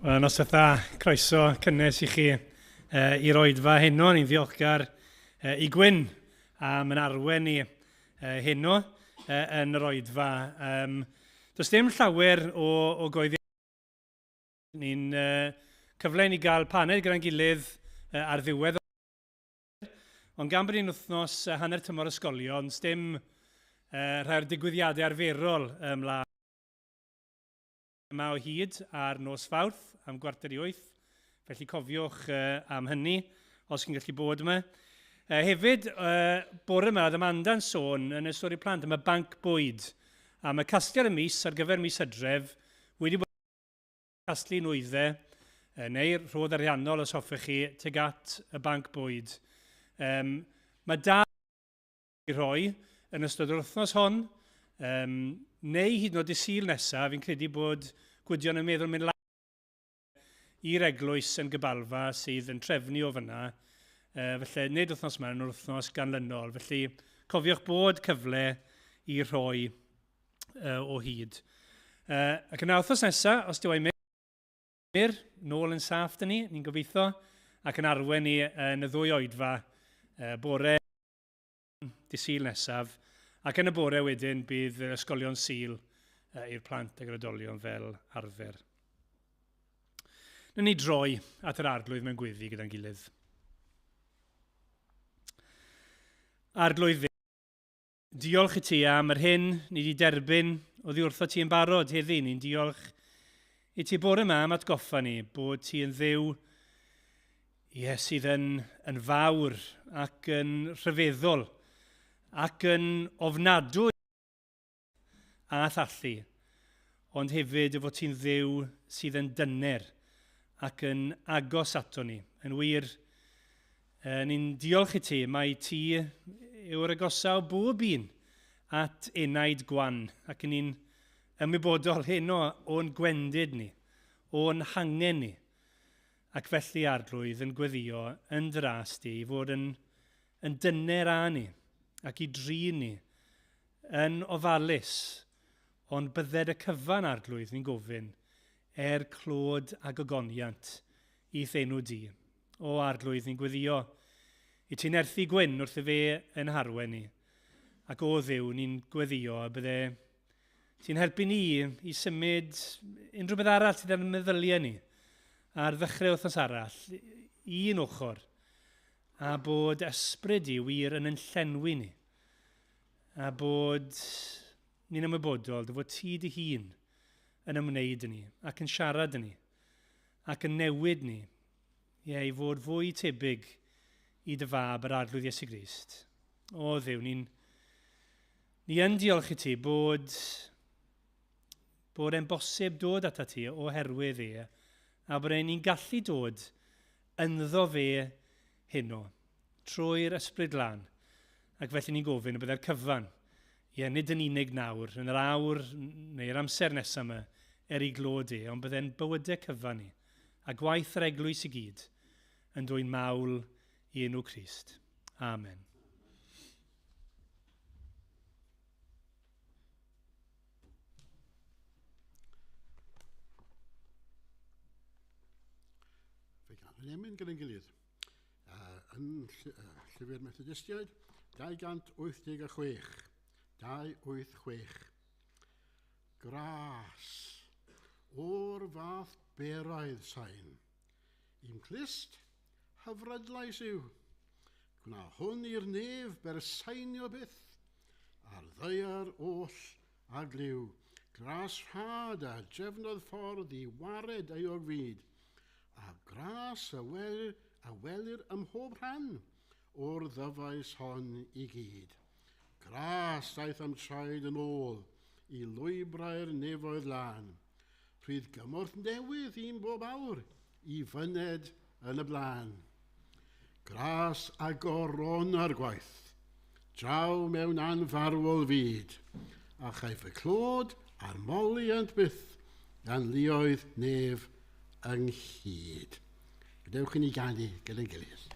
Wel, noswaith dda, croeso cynnes i chi uh, i'r oedfa heno. Ni'n ddiolchgar uh, i Gwyn am yn arwen ni uh, heno uh, yn yr oedfa. Um, does dim llawer o, o goeddi. Ni'n uh, cyfle i ni gael paned gyda'n gilydd uh, ar ddiwedd. Ond gan bod ni'n wythnos uh, hanner tymor ysgolion, dim uh, rhai o'r digwyddiadau arferol ymlaen. Yma o hyd ar nos Fawrth am 7:45, felly cofiwch am hynny os chi'n gallu bod yma. Hefyd, bore yma, oedd Amanda'n sôn yn y stori plant am y banc bwyd, am y casgliad y mis ar gyfer mis Hydref wedi bod yn casglu nwyddau, neu rhodd ariannol os hoffech chi, tuag at y banc bwyd. Um, mae dal ei rhoi yn ystod yr wythnos hon, um, neu hyd yn oed y Sul nesaf, fi'n credu bod Gwydion yn meddwl mynd lan i'r eglwys yn Gybalfa sydd yn trefnu o fyna. Uh, felly, nid wythnos yma, yn yr wythnos ganlynol. Felly, cofiwch bod cyfle i rhoi uh, o hyd. Uh, ac yna wythnos nesaf, os dyw e'n mynd, nôl yn saff dyn ni, ni'n gobeithio, ac yn arwen ni yn y ddwy oedfa, uh, bore Dydd Sul nesaf, ac yn y bore wedyn bydd yr ysgolion Sul i'r plant ag yr oedolion fel arfer. Nw'n ni droi at yr Arglwydd mewn gweddi gyda'n gilydd. Arglwydd, diolch i ti am yr hyn ni wedi derbyn oddi wrtho ti yn barod heddi. Ni'n diolch i ti bore yma am atgoffa ni bod ti yn Dduw Ie, sydd yn, yn fawr ac yn rhyfeddol ac yn ofnadwy a thallu, ond hefyd y fod ti'n Dduw sydd yn dyner ac yn agos ato ni. Yn wir, ni'n diolch i ti, mai ti yw'r agosaf o bob un at enaid gwan, ac ni'n ymwybodol heno o'n gwendid ni, o'n hangen ni. Ac felly, Arglwydd, yn gweddïo yn dy ras di i fod yn, yn dyner â ni, ac i drin ni yn ofalus, ond bydded y cyfan, Arglwydd, ni'n gofyn, er clod a gogoniant i'th enw di. O, Arglwydd, ni'n gweddïo i ti nerthu Gwyn wrth i fe yn harwen ni. Ac o Dduw, ni'n gweddïo y bydde Ti'n helpu ni i symud unrhyw beth arall sydd ar y meddyliau ni ar ddechrau wythnos arall, un ochr, a bod ysbryd i wir yn enllenwi ni, a bod ni'n ymwybodol dy fod ti dy hun yn ymwneud â ni, ac yn siarad â ni, ac yn newid ni, ie, i fod fwy tebyg i dy fab yr Arglwydd Iesu Grist. O Dduw, ni'n Ni yn diolch i ti bod, bod e'n bosib dod ata ti oherwydd e, a bod ni'n gallu dod ynddo fe heno, trwy'r Ysbryd Glân. Ac felly ni'n gofyn y byddai'r cyfan, ie, nid yn unig nawr, yn yr awr neu'r amser nesaf yma, er ei glod e, ond byddai'n bywydau cyfan ni, a gwaith yr eglwys i gyd, yn dwyn mawl i enw Crist. Amen. Fe gawn yn emyn gyda'n gilydd. Uh, yn Llyfr Methodistiaid, 286. 286. Gras o'r fath beraidd sain. I'm clust, hyfrydlais yw. Gwna hwn i'r nef bersainio byth, a'r ddaear oll a glyw. Gras rhad a drefnodd ffordd i wared euog fyd, a gras a, wel, a welir ym mhob rhan o'r ddyfais hon i gyd. Gras daeth am traed yn ôl i lwybrau'r nefoedd lân. Rhydd gymorth newydd i'n bob awr i fyned yn y blaen. Gras a gorona'r gwaith, draw mewn anfarwol fyd, a chaiff y clod a'r moliant byth gan luoedd nef ynghyd. Gadewch i ni ganu gyda'n gilydd.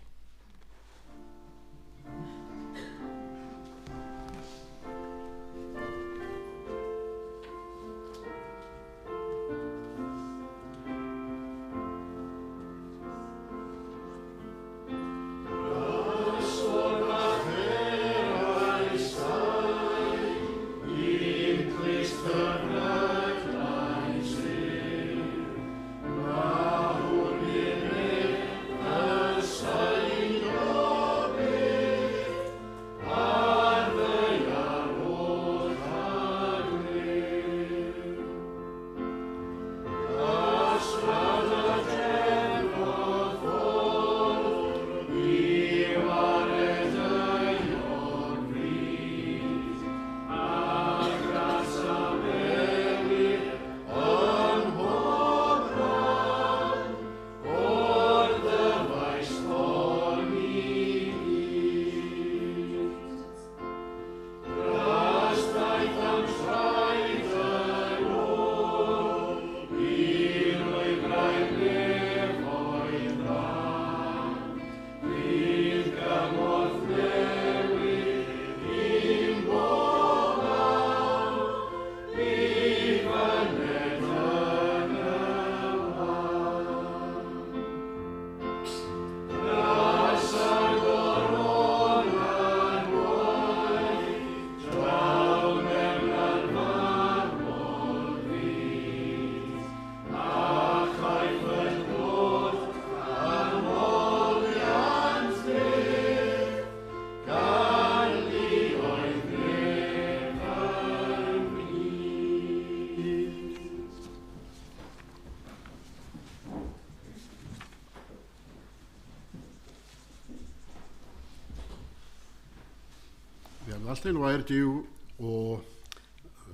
ddarllen wair Duw o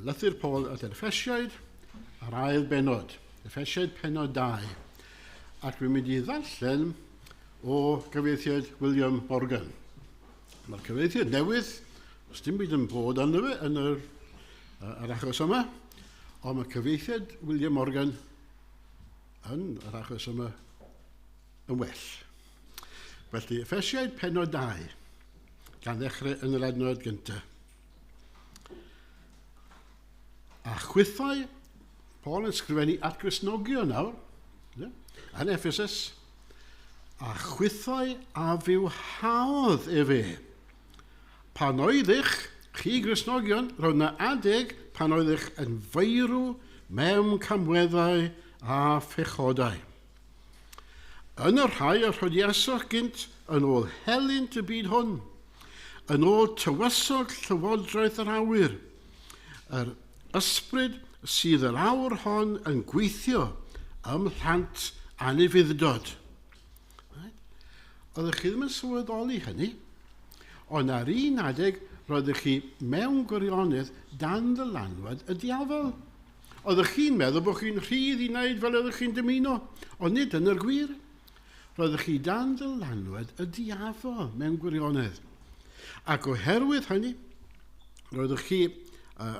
lythyr Paul at yr Effesiaid a'r ail benod, Effesiaid penod 2. Ac dwi'n mynd i ddarllen o gyfieithiad William Morgan. Mae'r cyfieithiad newydd, os dim byd yn bod arno fe yn yr, yr achos yma, ond mae cyfieithiad William Morgan yn yr achos yma yn well. Felly, Effesiaid penod 2, gan ddechrau yn yr adnod gyntaf. A chwithau, Paul yn sgrifennu at Gristnogion nawr, yn Ephesus, a chwithau a fywhaodd efe. Pan oeddych chi Gristnogion, roedd yna adeg pan oeddych yn feirw mewn camweddau a phechodau. Yn y rhai a rhodiasoch gynt yn ôl helynt y byd hwn, yn ôl tywysog llywodraeth yr awyr, yr ysbryd sydd yr awr hon yn gweithio ym mhlant anufudd-dod. Right? Oeddech chi ddim yn sylweddoli hynny, ond ar un adeg roeddech chi mewn gwirionedd dan ddylanwad y diafol. Oeddech chi'n meddwl bod chi'n rhydd i wneud fel oeddech chi'n dymuno, ond nid dyna'r gwir. Roeddech chi dan ddylanwad y diafol mewn gwirionedd. Ac oherwydd hynny, roeddech chi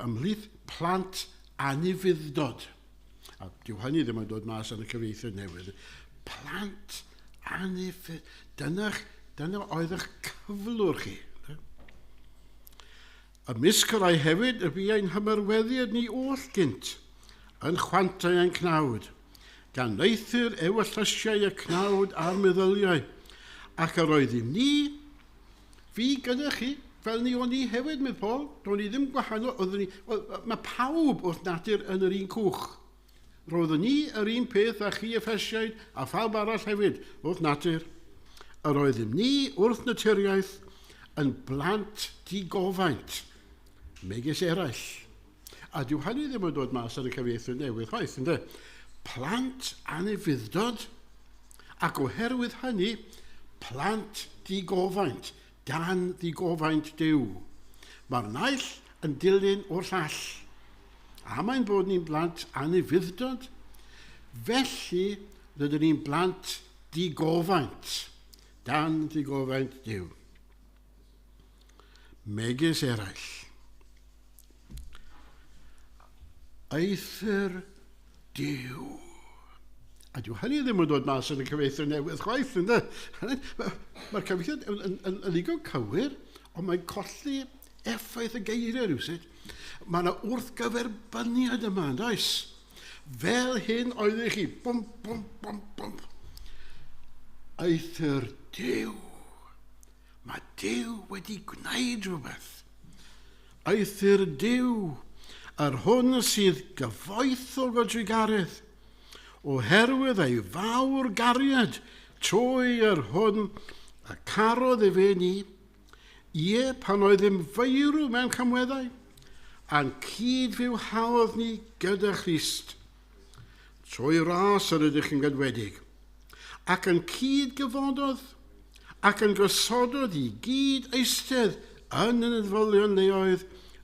ymhlith plant anufudd-dod. A dyw hynny ddim yn dod mas yn y cyfieithiad newydd. Plant anufudd. Dyna, dyna oedd eich cyflwr chi. Ymysg y rhai hefyd y bu ein hymyrweddiad ni oll gynt, yn chwantau ein cnawd, gan wneuthur ewyllysiau y cnawd a'r meddyliau, ac yr oeddym ni, fi gyda chi, fel ni o'n i hefyd, medd Paul, do'n i ddim gwahanol, oeddwn ni, mae pawb wrth natur yn yr un cwch. Roeddwn ni yr un peth â chi Effesiaid a phawb arall hefyd wrth natur. Yr oeddym ni wrth naturiaeth yn blant digofaint, megis eraill. A dyw hynny ddim yn dod mas ar y cyfieithiad newydd chwaith, ynde? Plant anufudd-dod, ac oherwydd hynny, plant digofaint, dan ddigofaint Duw. Mae'r naill yn dilyn o'r llall. A mae'n bod ni'n blant anufudd-dod, felly rydyn ni'n blant digofaint, dan ddigofaint Duw. Megis eraill. Eithr Duw. A dyw hynny ddim yn dod mas yn y cyfieithiad newydd chwaith, ynddo? Mae'r cyfieithiad yn, yn, yn, yn ddigon cywir, ond mae'n colli effaith y geiriau rhywsut. Mae yna wrthgyferbyniad yma, yn does? Fel hyn oeddech chi, bwm, bwm, bwm, bwm. Eithr Duw. Mae Duw wedi gwneud rhywbeth. Eithr Duw, yr hwn sydd gyfoethog o drugaredd, oherwydd ei fawr gariad trwy yr hwn y carodd efe ni, ie, pan oeddym feirw mewn camweddau, a'n cyd-fywhaodd ni gyda Christ. Trwy ras yr ydych yn gadwedig, ac yn cyd-gyfododd, ac yn gosododd i gyd eistedd yn y neddfolion leoedd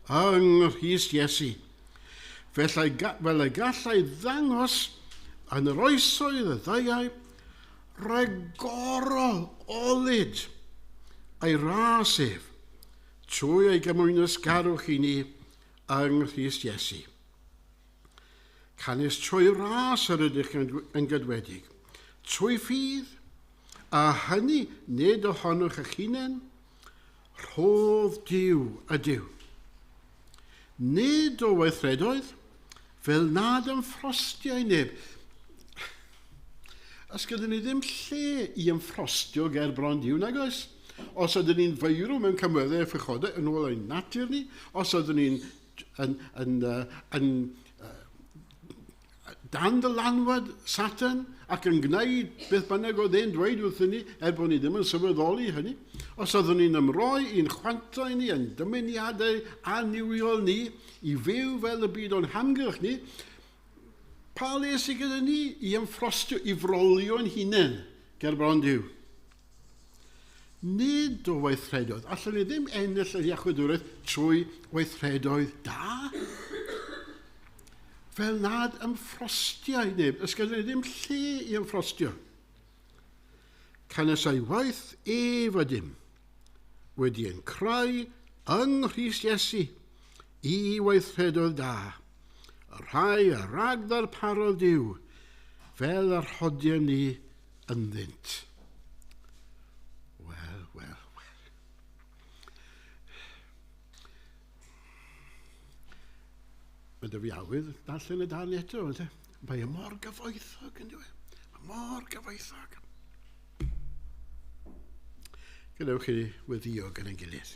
yng Nghrist Iesu. Felly, fel y gallai ddangos yn yr oesoedd y ddeuai ragorol olud ei ras ef, trwy ei gymwynasgarwch i ni yng Nghrist Iesu. Canys trwy ras yr ydych yn gydwedig, trwy ffydd, a hynny nid ohonoch eich hunain, rhodd Duw ydyw. Nid o weithredoedd, fel nad ymffrostiau neb. Os gyda ni ddim lle i ymffrostio ger bron Duw, nag oes? Os ydyn ni'n feirw mewn camweddau a phechodau yn ôl ein natur ni, os ydyn ni'n yn, yn, yn, dan ddylanwad Satan ac yn gwneud beth bynnag oedd e'n dweud wrthyn ni, er bod ni ddim yn sylweddoli hynny. Os oeddwn ni'n ymroi i'n chwantau ni, yn dymuniadau annuwiol ni, i fyw fel y byd o'n hamgylch ni, pa le sydd gyda ni i ymffrostio, i frolio'n hunain ger bron Duw? Nid o weithredoedd. Allwn ni ddim ennill yr iachwydwraeth trwy weithredoedd da. Fel nad ymffrostiau neb. Ys gyda ni ddim lle i ymffrostio. Canys ei waith ef ydym, wedi ein creu yng Nghrist Iesu i weithredoedd da, y rhai a ragddarparodd Duw, fel y rhodiem ni ynddynt. Wel, wel, wel. Mae dy fi awydd darllen y darn eto, ynte? Mae e mor gyfoethog, yn dweud. Mae mor gyfoethog. Gadewch i ni weddio gyda'n gilydd.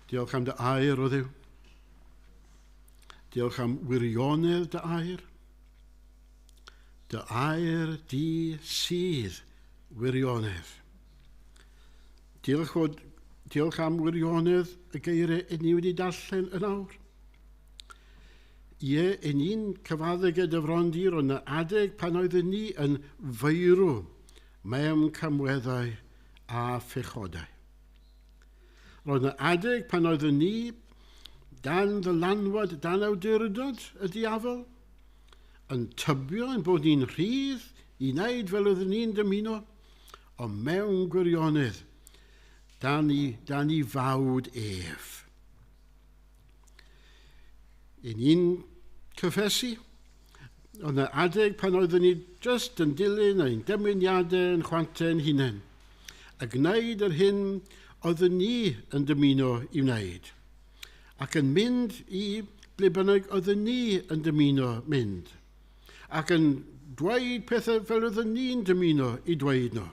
Diolch am dy air, o Dduw. Diolch am wirionedd dy air. Dy air di sydd wirionedd. Diolch, fod, diolch am wirionedd y geiriau i ni wedi darllen yn awr. Ie, i ni'n cyfadde gyda fron di roedd yna adeg pan oeddwn ni yn feirw mewn camweddau a phechodau. Roedd yna adeg pan oeddwn ni dan ddylanwad, dan awdurdod y diafol, yn tybio ein bod ni'n rhydd i wneud fel oeddwn ni'n dymuno, ond mewn gwirionedd, dan i, dan i fawd ef. I ni'n cyffesu, oedd yna adeg pan oeddwn ni just yn dilyn ein dymuniadau yn chwantau'n hunain, a gwneud yr hyn oeddwn ni yn dymuno i wneud, ac yn mynd i ble bynnag oeddwn ni yn dymuno mynd, ac yn dweud pethau fel oeddwn ni'n dymuno i dweud nhw.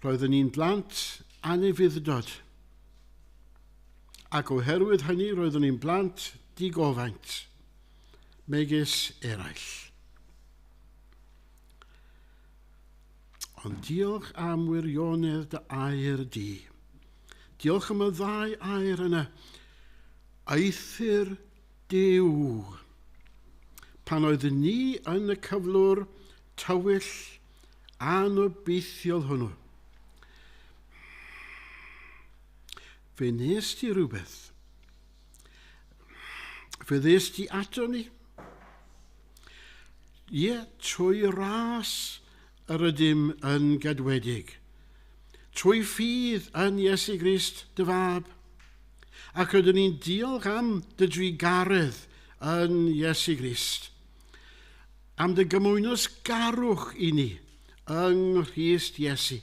Roeddwn ni'n blant anufuddod, ac oherwydd hynny roeddwn ni'n blant digofaint, megis eraill. Ond diolch am wirionedd dy air di. Diolch am y ddau air yna. Eithr Duw. Pan oeddwn ni yn y cyflwr tywyll anobeithiol hwnnw, fe wnes ti rhywbeth. Fe ddes ti ato ni. Ie, trwy ras yr ydym yn gadwedig. Trwy ffydd yn Iesu Grist dy fab. Ac rydyn ni'n diolch am dy drugaredd yn Iesu Grist. Am dy gymwynos garwch i ni yng Nghrist Iesu.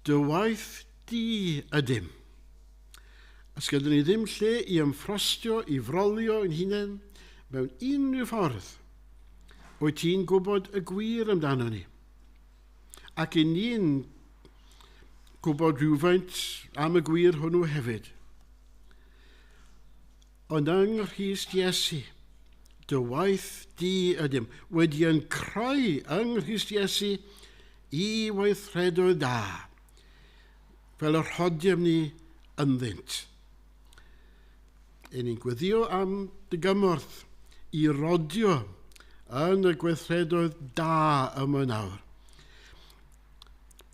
Dy waith di ydym. Os gyda ni ddim lle i ymffrostio, i frolio ein hunain mewn unrhyw ffordd, wyt ti'n gwybod y gwir amdano ni. Ac i ni'n gwybod rhywfaint am y gwir hwnnw hefyd. Ond yng Nghrist Iesu, dy waith di ydym, wedi yn creu yng Nghrist Iesu i weithredoedd da, fel y rhodiem ni ynddynt. Yn ni'n gweddio am dy gymorth i rodio yn y gweithredoedd da yma nawr.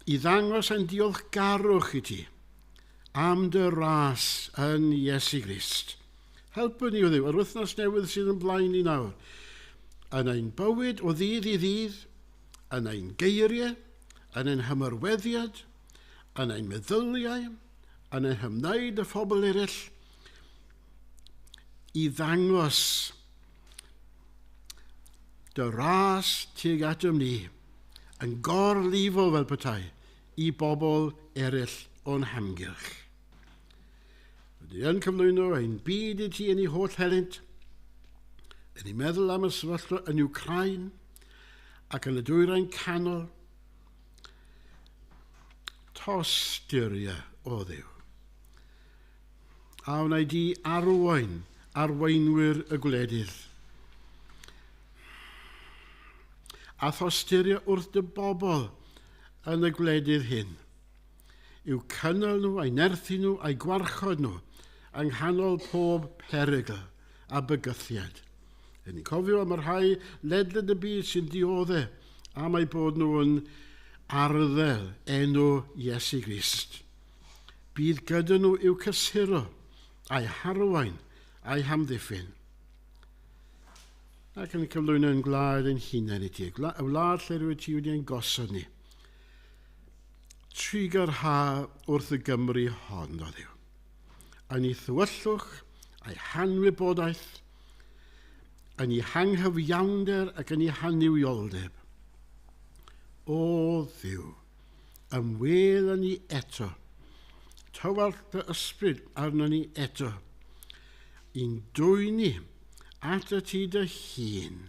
I ddangos ein diolchgarwch i ti am dy ras yn Iesu Grist. Helpu ni o Dduw, yr wythnos newydd sydd yn blaen ni nawr. Yn ein bywyd o ddydd i ddydd, yn ein geiriau, yn ein hymyrweddiad, yn ein meddyliau, yn ein hymwneud â phobl eraill, i ddangos dy ras tuag atom ni yn gorlifo fel petai i bobl eraill o'n hamgylch. Rydyn yn cyflwyno ein byd i ti yn ei holl helynt, yn ei meddwl am y sefyllfa yn Ukraine ac yn y dwyrain canol. Tosturia, o Dduw. A wnai di arwain arweinwyr y gwledydd. A thosturia wrth dy bobl yn y gwledydd hyn. I'w cynnal nhw, a'i nerthu nhw, a'i gwarchod nhw yng nghanol pob perygl. a bygythiad. Yn ni'n cofio am y rhai ledled y byd sy'n dioddef am eu bod nhw yn arddel enw Iesu Grist. Bydd gyda nhw i'w cysuro, a'i harwain, a'i hamddiffyn. Ac yn cyflwyno yn gwlad ein hunain i ti, y wlad lle rwyt ti wedi ein gosod ni. Trugarha wrth y Gymru hon, o Dduw. Yn ei thywyllwch, a'i hanwybodaeth, yn ei hanghyfiawnder ac yn ei hannuwioldeb. O Dduw, ymwel â ni eto. Tywallt dy ysbryd arno ni eto. I'n dwyn ni at y ti dy hun,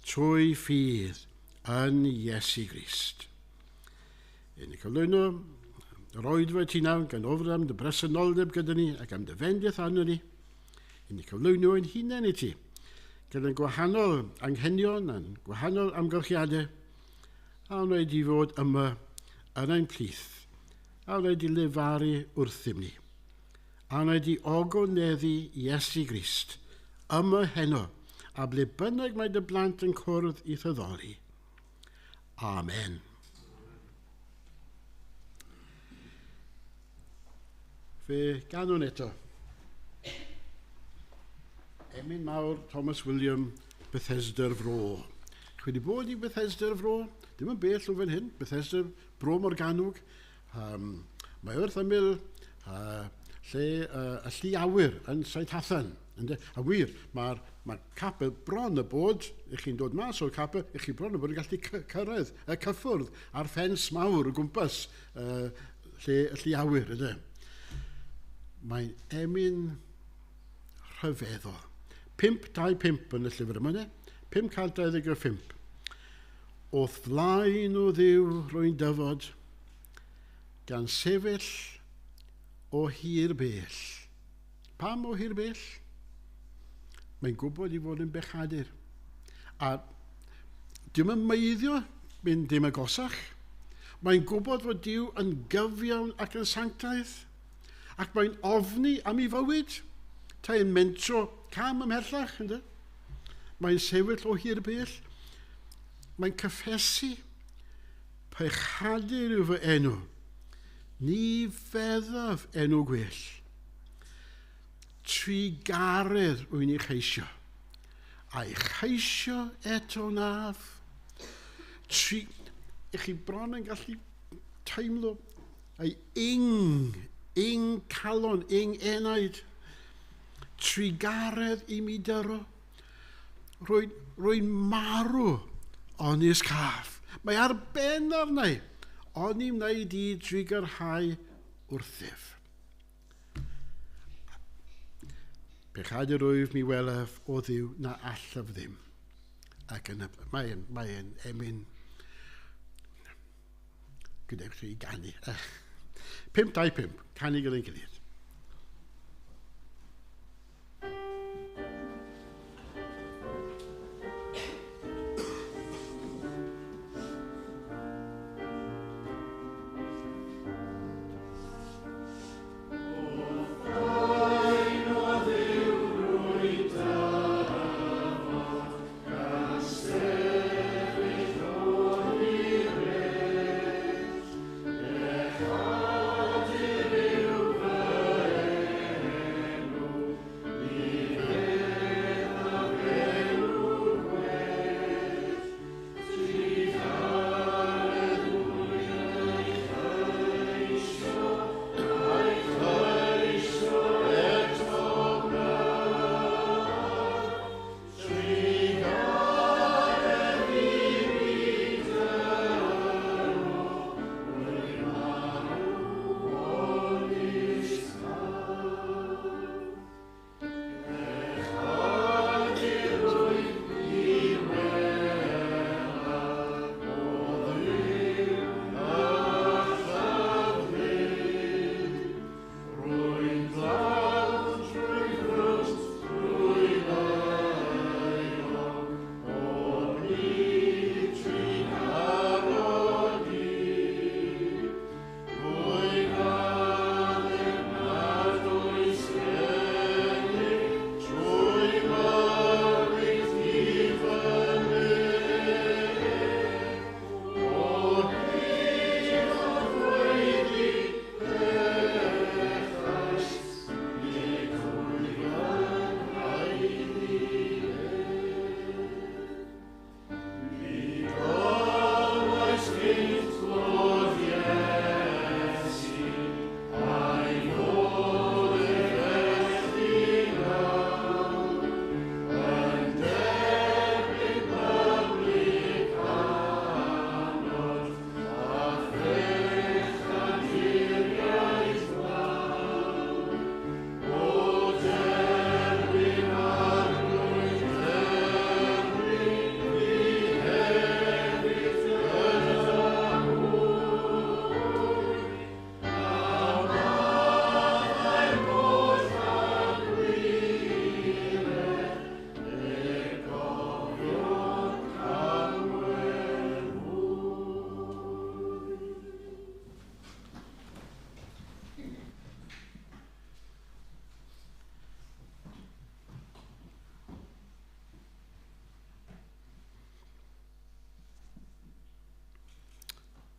trwy ffydd yn Iesu Grist. Yn y cyflwyno, yr oedfa ti nawr gan ofyn am dy bresenoldeb gyda ni ac am dy fendith arno ni. Yn y cyflwyno ein hunain i ti, gyda'n gwahanol anghenion a'n gwahanol amgylchiadau, a wnaed i fod yma yn ein plith, a wnaed i lefaru wrthym ni, a wnaed i ogoneddu Iesu Grist yma heno, a ble bynnag mae dy blant yn cwrdd i thyddoli. Amen. Fe ganwn eto. Emyn mawr Thomas William, Bethesda'r Fro. Chi wedi bod i Bethesda'r Fro? Dim yn bell o fan hyn, Bethesda, Bro Morgannwg. Mae wrth ymyl lle y llu awyr yn Saint Hathan. A wir, mae'r capel bron y bod, i chi'n dod mas o'r capel, i chi bron y bod yn gallu cyrraedd y cyffwrdd a'r ffens mawr o gwmpas lle y llu awyr. Ynddo? Mae'n emyn rhyfeddol. 525 yn y llyfr yma, ne? 525. O'th flaen o Dduw rwy'n dyfod, gan sefyll o hir bell. Pam o hir bell? Mae'n gwybod i fod yn bechadur. A dim yn meiddio mynd dim agosach. Mae'n gwybod fod Duw yn gyfiawn ac yn sanctaidd. Ac mae'n ofni am ei fywyd. Ta'n mentro cam ymhellach, ynddo? Mae'n sefyll o hir bell. Mae'n cyffesu pechadur yw fy enw. Ni feddaf enw gwell. Trugaredd rwy'n ei cheisio. A'i cheisio eto naf. I chi bron yn gallu teimlo ei ing calon, ing enaid. Trugaredd i mi dyro. Rwy'n marw onis caf. Mae ar ben arna i, ond i wneud i trugarhau wrthyf. Pechadur rwyf mi welaf o Dduw na allaf ddim. Ac yn mae'n emyn gyda chi i ganu. 525, canu gyda'n gilydd. Pechadur yw fy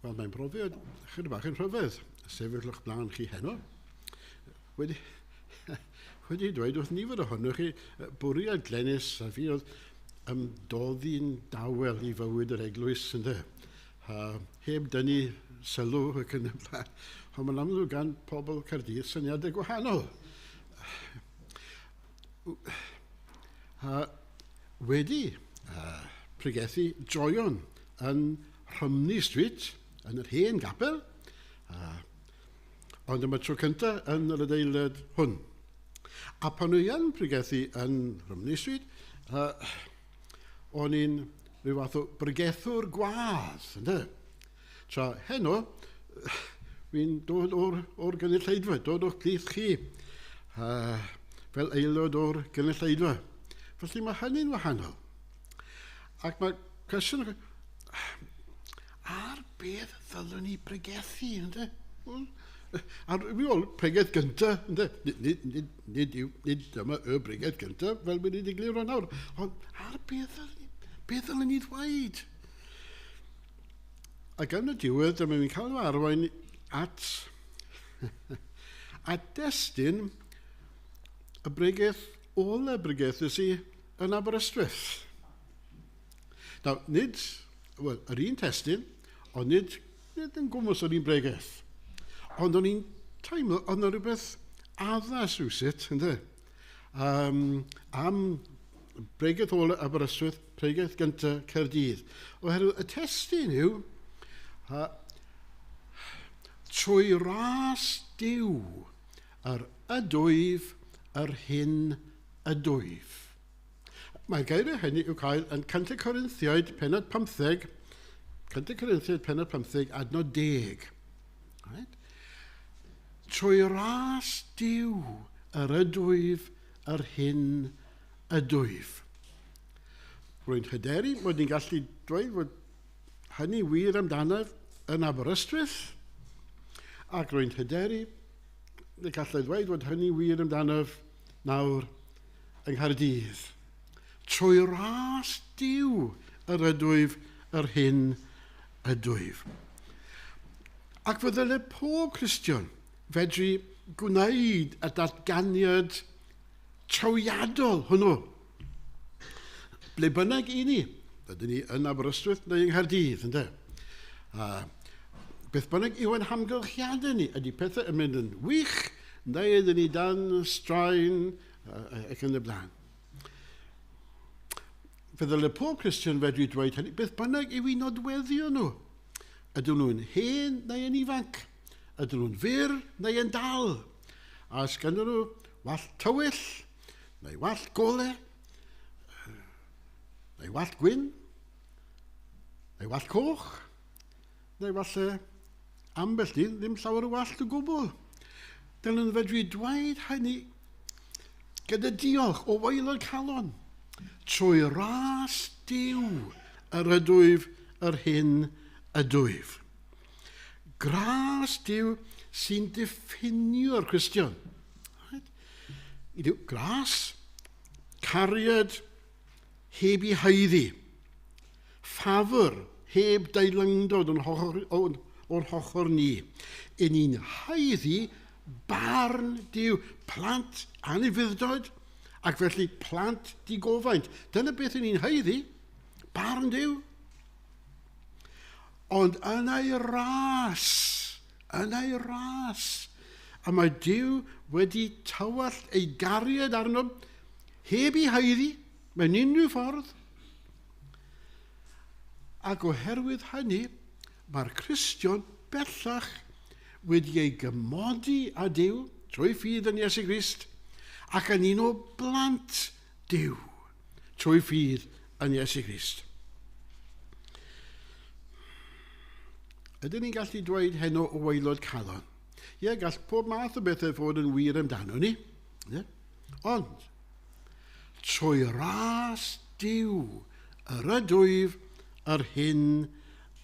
Wel, mae'n brofiad chydig bach yn rhyfedd, sefyll o'ch blaen chi heno. Wedi, wedi dweud wrth nifer ohonoch chi, bwriad Glenys a fi oedd ymdoddi'n dawel i fywyd yr eglwys, ynddo. Heb dynnu sylw ac yn y blaen. Ond mae'n amlwg gan pobl Caerdydd syniadau gwahanol. Wedi pregethu joion yn Rhymney Street, yn yr hen gapel, ond yma tro cyntaf yn yr adeilad hwn. A pan o'n i yn pregethu yn Rhymney Street, o'n i'n rhyw fath o bregethwr gwadd, ynddo? Tra heno, fi'n dod o'r, or gynulleidfa, dod o'ch plith chi, fel aelod o'r gynulleidfa. Felly mae hynny'n wahanol. Ac mae cwestiwn, ar beth ddylwn ni pregethu, ynddo? Ar fi ôl pregeth gyntaf, ynddo? Nid, nid, nid, nid, yw, nid dyma y bregeth gyntaf, fel wedi digluro nawr, ond ar beth ddylwn ni, beth ddylwn ni ddweud? Ac yn y diwedd, dyma fi'n cael fy arwain at, at destun y bregeth ola bregethus i yn Aberystwyth. Nawr, nid, wel, yr un testun, ond nid, nid yn gwmws o'r un bregeth. Ond o'n i'n teimlo, oedd yna rhywbeth addas rhywsut, ynddo? Um, am bregeth ola Aberystwyth, pregeth gyntaf Caerdydd. Oherwydd y testun yw, trwy ras Duw, yr ydwyf, yr hyn ydwyf. Mae'r geiriau hynny i'w cael yn 1 Corinthiaid penod 15, 1 Corinthiaid penod 15, adnod 10. Right? Trwy ras Duw yr ydwyf yr hyn ydwyf. Rwy'n hyderu mod i'n gallu dweud fod hynny wir amdanaf yn Aberystwyth, ac rwy'n hyderu y gallai ddweud fod hynny wir amdanaf nawr yng Nghaerdydd. Trwy ras Duw yr ydwyf yr hyn ydwyf. Ac fe ddyle pob Cristion fedru gwneud y datganiad trawiadol hwnnw. Ble bynnag i ni, ydyn ni yn Aberystwyth neu yng Nghaerdydd, ynde? A beth bynnag yw ein hamgylchiadau ni, ydy pethau yn mynd yn wych, neu ydyn ni dan straen ac yn y blaen. Fe ddyle pob Cristion fedru dweud hynny, beth bynnag yw i nodweddio nhw. Ydyn nhw'n hen neu yn ifanc? Ydyn nhw'n fyr neu yn dal? A oes ganddyn nhw wallt tywyll, neu wallt gole, neu wallt gwyn, neu wallt coch, neu falle ambell un ddim llawer o wallt o gwbl. Dylen nhw fedru dweud hynny gyda diolch o waelod calon. Trwy ras Duw yr ydwyf yr hyn ydwyf. Gras Duw sy'n diffinio'r Cristion. Right? Yw gras, cariad heb i haeddu, ffafr heb deilyngdod o'n hochr, o'n, o'n hochr ni. Yn ni'n haeddu barn Duw, plant anufuddod, ac felly plant digofaint. Dyna beth yn ni'n haeddu, barn Duw. Ond yn ei ras, yn ei ras, a mae Duw wedi tywallt ei gariad arno heb ei haeddu mewn unrhyw ffordd. Ac oherwydd hynny, mae'r Cristion bellach wedi ei gymodi â Duw trwy ffydd yn Iesu Grist ac yn un o blant Duw trwy ffydd yn Iesu Grist. Ydyn ni'n gallu dweud heno o waelod calon? Ie, gall pob math o bethau fod yn wir amdano ni. Ie. Ond, trwy ras Duw yr ydwyf yr hyn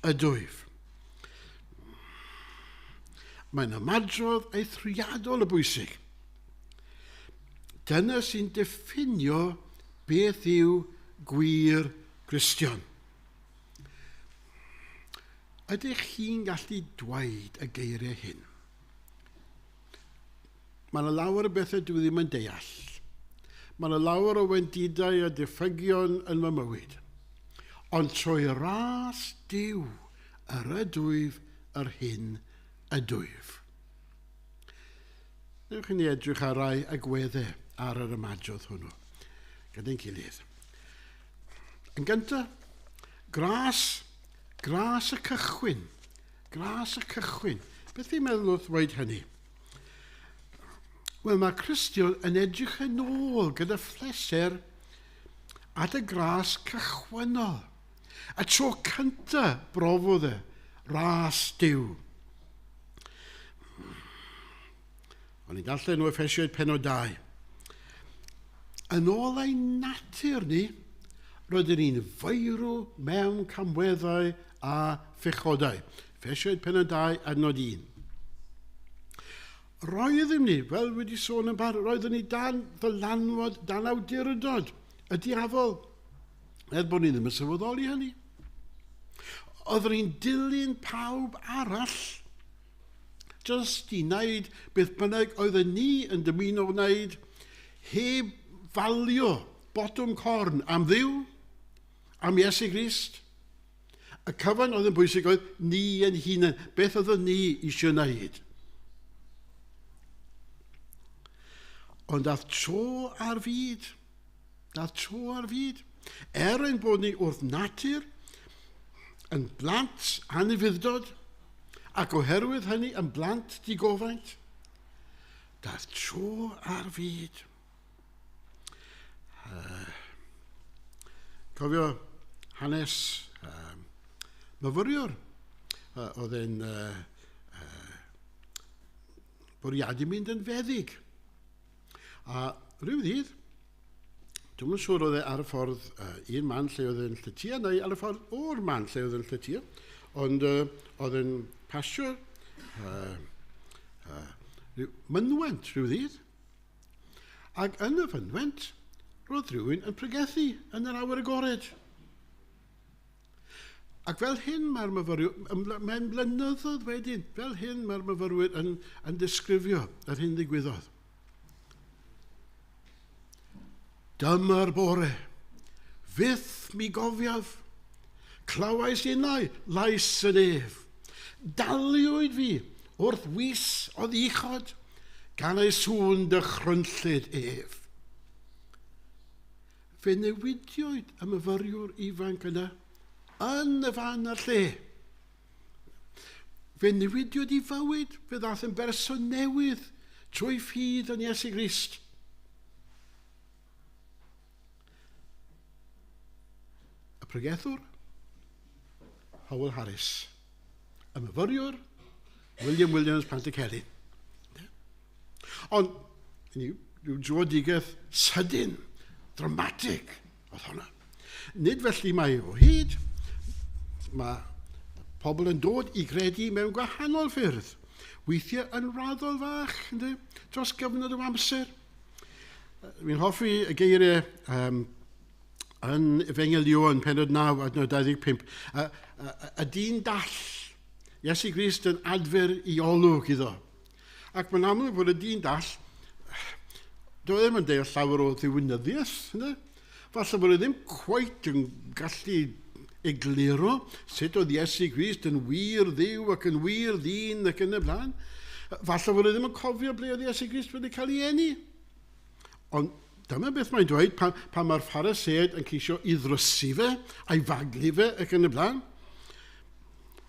ydwyf. Mae'n ymadrodd eithriadol o bwysig. Dyna sy'n diffinio beth yw gwir Gristion. Ydych chi'n gallu dweud y geiriau hyn? Mae yna lawer o bethau dwi ddim yn deall. Mae yna lawer o wendidau a diffygion yn fy mywyd. Ond trwy ras Duw yr ydwyf yr hyn ydwyf. Newch i ni edrych ar rai agweddau ar yr ymadrodd hwnnw gyda'n gilydd. Yn gyntaf, gras, gras y cychwyn. Gras y cychwyn. Beth fi'n meddwl wrth ddweud hynny? Wel, mae Cristion yn edrych yn ôl gyda phleser at y gras cychwynnol. Y tro cyntaf brofodd e ras Duw. O'n i'n darllen o Effesiaid penod 2. Yn ôl ein natur ni, rydyn ni'n feirw mewn camweddau a phechodau. Effesiaid penod 2, adnod 1. Roeddem ni, fel wedi sôn yn barod, roeddem ni dan ddylanwad, dan awdurdod y diafol. Er bod ni ddim yn sylweddoli hynny. Oeddwn ni'n dilyn pawb arall jyst i wneud beth bynnag oedden ni yn dymuno wneud, heb falio botwm corn am Dduw, am Iesu Grist. Y cyfan oedd yn bwysig oedd ni yn hunain, beth oeddwn ni eisiau wneud. Ond dath tro ar fyd, dath tro ar fyd. Er ein bod ni wrth natur yn blant anufudd-dod, ac oherwydd hynny yn blant digofaint, dath tro ar fyd. Cofio hanes myfyriwr oedd e'n bwriadu mynd yn feddyg. A rhyw ddydd, dwi'm yn siŵr oedd e ar y ffordd i'r man lle oedd e'n lletya neu ar y ffordd o'r man lle oedd e'n lletya, ond oedd e'n pasio rhyw mynwent rhyw ddydd, ac yn y fynwent, roedd rhywun yn pregethu yn yr awyr agored. Ac fel hyn mae'r myfyriwr, mae'n blynyddoedd wedyn, fel hyn mae'r myfyrwyr yn, yn disgrifio yr hyn ddigwyddodd. Dyma'r bore, fyth mi gofiaf, clywais innau lais y nef. Daliwyd fi wrth wys o ddichod, gan ei sŵn dychrynllyd ef. Fe newidiwyd y myfyriwr ifanc yna yn y fan a'r lle. Fe newidiwyd i fywyd, fe ddaeth yn berson newydd trwy ffydd yn Iesu Grist. Y pregethwr, Howell Harris. Y myfyriwr, William Williams Pantycelyn. Ond, ni, rhyw dröedigaeth sydyn, dramatig oedd hwnna. Nid felly mae o hyd. Mae pobl yn dod i gredu mewn gwahanol ffyrdd. Weithiau yn raddol fach, ynddi, dros gyfnod o amser. Fi'n hoffi y geiriau um, yn Efengyl Ioan, penod 9, adnod 25. Y, y, y dyn dall, Iesu Grist yn adfer i olwg iddo. Ac mae'n amlwg bod y dyn dall, doedd e ddim yn deall llawer o ddiwinyddiaeth, ynddo? Falle bod e ddim cweit yn gallu egluro sut oedd Iesu Grist yn wir ddiw ac yn wir ddyn ac yn y blaen. Falle bod e ddim yn cofio ble oedd Iesu Grist wedi cael ei eni. Ond dyma beth mae'n dweud pan, pan mae'r Phariseaid yn ceisio i ddrysu fe a'i faglu fe ac yn y blaen.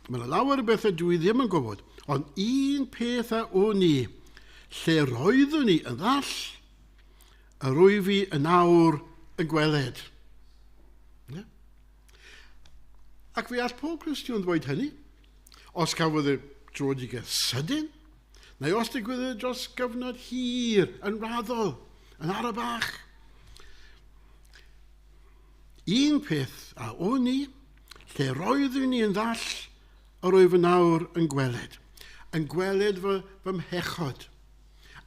Mae yna lawer o bethau dwi ddim yn gwybod, ond un peth a wn i, lle roeddwn i yn ddall, yr wyf fi yn awr yn gweled. Yeah. Ac fe all pob Cristion ddweud hynny. Os cafodd y dröedigaeth sydyn, neu os digwyddodd e dros gyfnod hir, yn raddol, yn ara bach. Un peth a wn i, lle roeddwn i yn ddall, yr wyf yn awr yn gweled. Yn gweled fy, fy mhechod,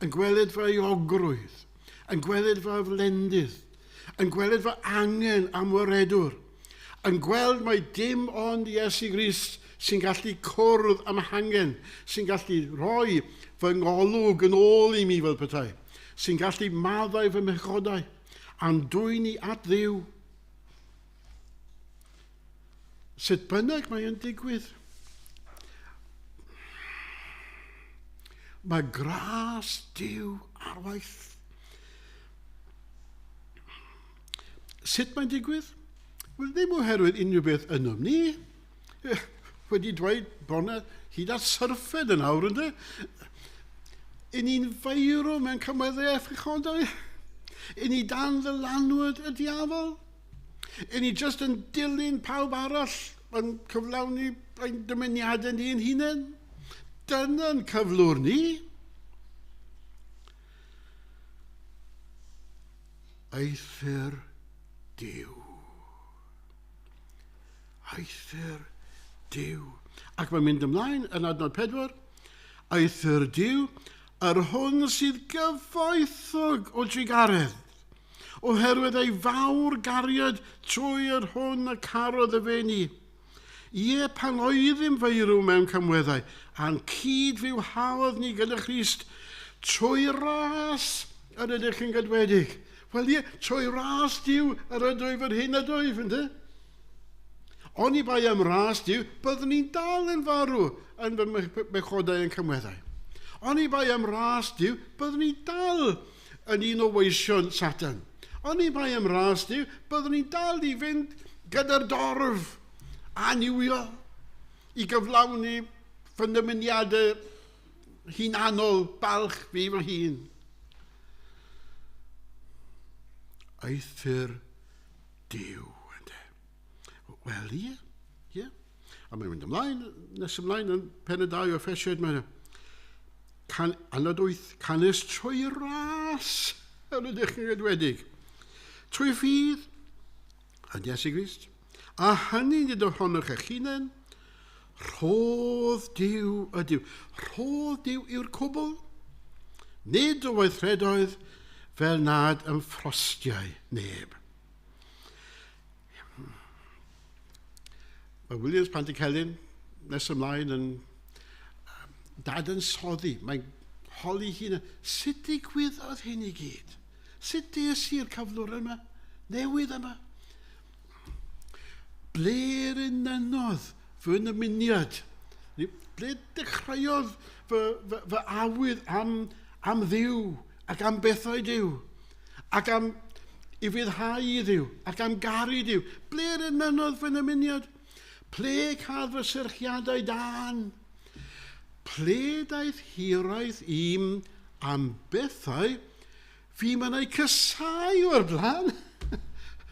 yn gweled fy euogrwydd, yn gweled fy aflendydd, yn gweled fy angen am waredwr, yn gweld mai dim ond Iesu Grist sy'n gallu cwrdd am hangen, sy'n gallu rhoi fy ngolwg yn ôl i mi fel petai, sy'n gallu maddau fy mhechodau, a'n dwyn i at Dduw. Sut bynnag mae yn digwydd, mae gras Duw ar waith. Sut mae'n digwydd? Wel, ddim oherwydd unrhyw beth ynom ni. Wedi dweud bron hyd at syrffed yn awr, ynddo? I ni'n feirw mewn cymweddau a phechodau. I ni dan ddylanwad y diafol. I ni jyst yn dilyn pawb arall yn cyflawni ein dymuniadau ni yn hunain. Dyna'n cyflwr ni. Eithr Duw. Eithr Duw. Ac mae'n mynd ymlaen yn adnod 4. Eithr Duw, yr hwn sydd gyfoethog o drugaredd, oherwydd ei fawr gariad trwy yr hwn y carodd y fe ni. Ie, pan oeddym feirw mewn camweddau, a'n cyd-fywhaodd ni gyda Christ, trwy ras yr ydych yn gadwedig. Wel ie, trwy ras Duw yr ydwyf yr hyn ydwyf, ynddo? Oni bai am ras Duw, byddwn ni'n dal yn farw yn fy mechodau yn camweddau. Oni bai am ras Duw, byddwn ni'n dal yn un o weision Satan. Oni bai am ras Duw, byddwn ni'n dal i fynd gyda'r dorf annuwiol i gyflawni fy nymuniadau hunanol balch fi fy hun. Eithr Duw, ynde. Wel, ie, ie. A mae'n mynd ymlaen, nes ymlaen yn pen y dau o Effesiaid, mae'n can, anod wyth, canys trwy ras yr ydych yn gedwedig. Trwy ffydd, yn Iesu Grist, a hynny nid ohonoch eich hunain, rhodd Duw ydyw. Rhodd Duw yw'r cwbl, nid o weithredoedd fel nad ymffrostiau neb. Mae Williams Pantycelyn nes ymlaen yn dadansoddi, mae'n holi hun, sut digwyddodd hyn i gyd? Sut des i'r cyflwr yma, newydd yma? Ble'r enynnodd fy nymuniad? Ble dechreuodd fy, fy, fy awydd am, am Dduw ac am bethau Duw ac am i fyddhau i Dduw ac am garu Duw? Ble'r enynnodd fy nymuniad? Ple cael fy syrchiadau dan? Ple daeth hiraeth i'm am bethau fi mae'n eu cysau o'r blaen?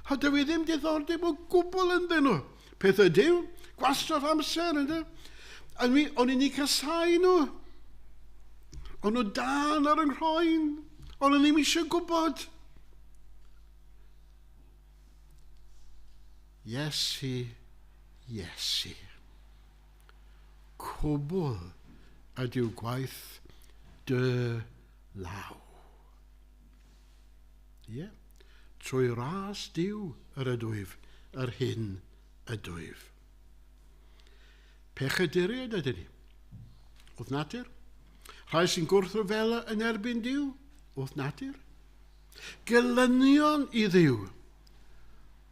A dw i ddim diddordeb o gwbl ynddyn nhw. Pethau Duw, gwastraff amser, ynddo? A mi, o'n i'n eu casau nhw. O'n nhw dan ar yng nghroen. O'n nhw ddim eisiau gwybod. Iesu, Iesu. Cwbl ydyw gwaith dy law. Ie. Yeah. Trwy ras Duw yr ydwyf, yr hyn ydwyf. Pechaduriaid ydyn ni. Wrth natur. Rhai sy'n gwrthryfela yn erbyn Duw. Wrth natur. Gelynion i Dduw.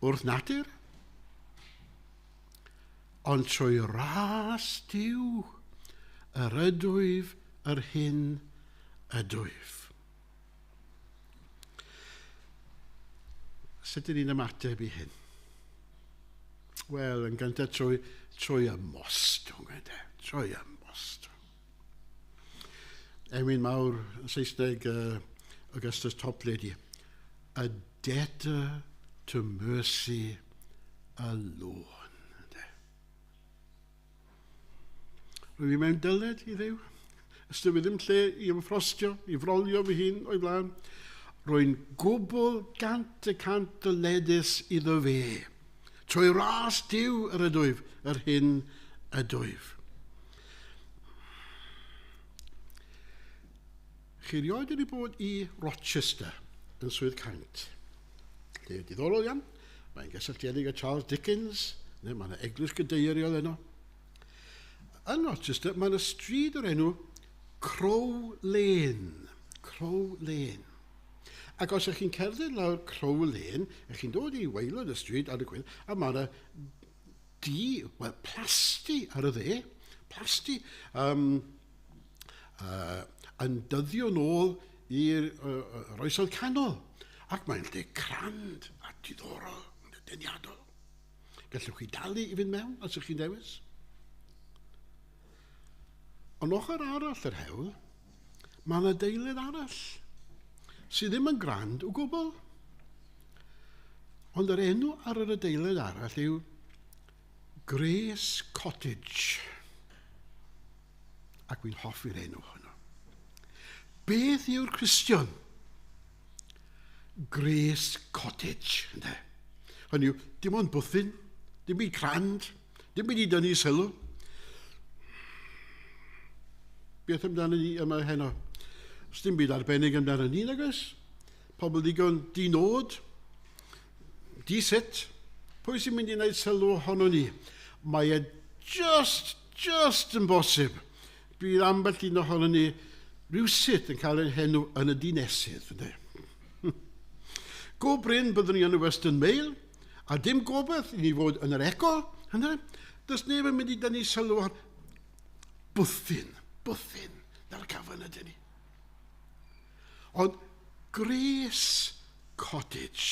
Wrth natur. Ond trwy ras Duw yr ydwyf yr hyn ydwyf. Sut ydyn ni'n ymateb i hyn? Wel, yn gyntaf trwy, trwy ymostwng, ynddo. Trwy ymostwng. Emyn mawr yn Saesneg Augustus Toplady. A debtor to mercy alone. Rwyf i mewn dyled i Dduw. Ys dwi ddim lle i ymffrostio, i frolio fy hun o'i blaen. Rwy'n gwbl 100% dyledus iddo fe. Trwy ras Duw yr ydwyf, yr hyn ydwyf. Chi rioed wedi bod i Rochester yn Swydd Caint? Lle diddorol iawn. Mae'n gysylltiedig â Charles Dickens, neu mae yna eglwys gadeiriol yno. Yn Rochester, mae yna stryd o'r enw Crow Lane. Crow Lane. Ac os ych chi'n cerdded lawr Crow Lane, ych chi'n dod i waelod y stryd ar y gwyn, a mae yna dŷ, wel, plasty ar y dde, plasty, yn dyddio nôl i'r oesoedd canol. Ac mae'n lle crand a diddorol, deniadol. Gallwch chi dalu i fynd mewn os ydych chi'n dewis. Ond ochr arall yr hewl, mae yna adeilad arall sydd ddim yn grand o gwbl. Ond yr enw ar yr adeilad arall yw Grace Cottage. Ac wy'n hoffi'r enw hwnnw. Beth yw'r Cristion? Grace Cottage, ynddo? Hynny yw, dim ond bwthyn, dim byd crand, dim byd i dynnu sylw. Beth amdano ni yma heno? Os dim byd arbennig amdano ni, nag oes? Pobl ddigon di-nod, di-sut. Pwy sy'n mynd i wneud sylw ohono ni? Mae e just yn bosib. Bydd ambell un ohono ni rhywsut yn cael ein henw yn y dinesydd. Ynddo? Go brin byddwn ni yn y Western Mail, a dim gobaith i ni fod yn yr Echo. Ynddo? Does neb yn mynd i dynnu sylw ar bwthyn, bwthyn, na'r cyfan ydyn ni. Ond Grace Cottage.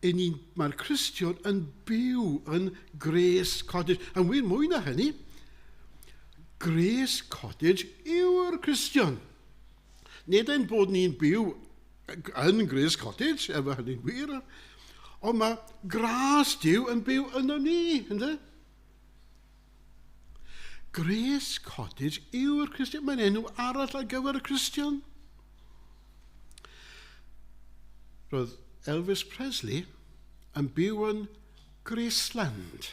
Mae'r Cristion yn byw yn Grace Cottage. Yn wir mwy na hynny, Grace Cottage yw'r Cristion. Nid ein bod ni'n byw yn Grace Cottage, efo hynny'n wir, ond mae gras Duw yn byw yno ni, ynddo? Grace Cottage yw'r Cristion. Mae'n enw arall ar gyfer y Cristion. Roedd Elvis Presley yn byw yn Graceland.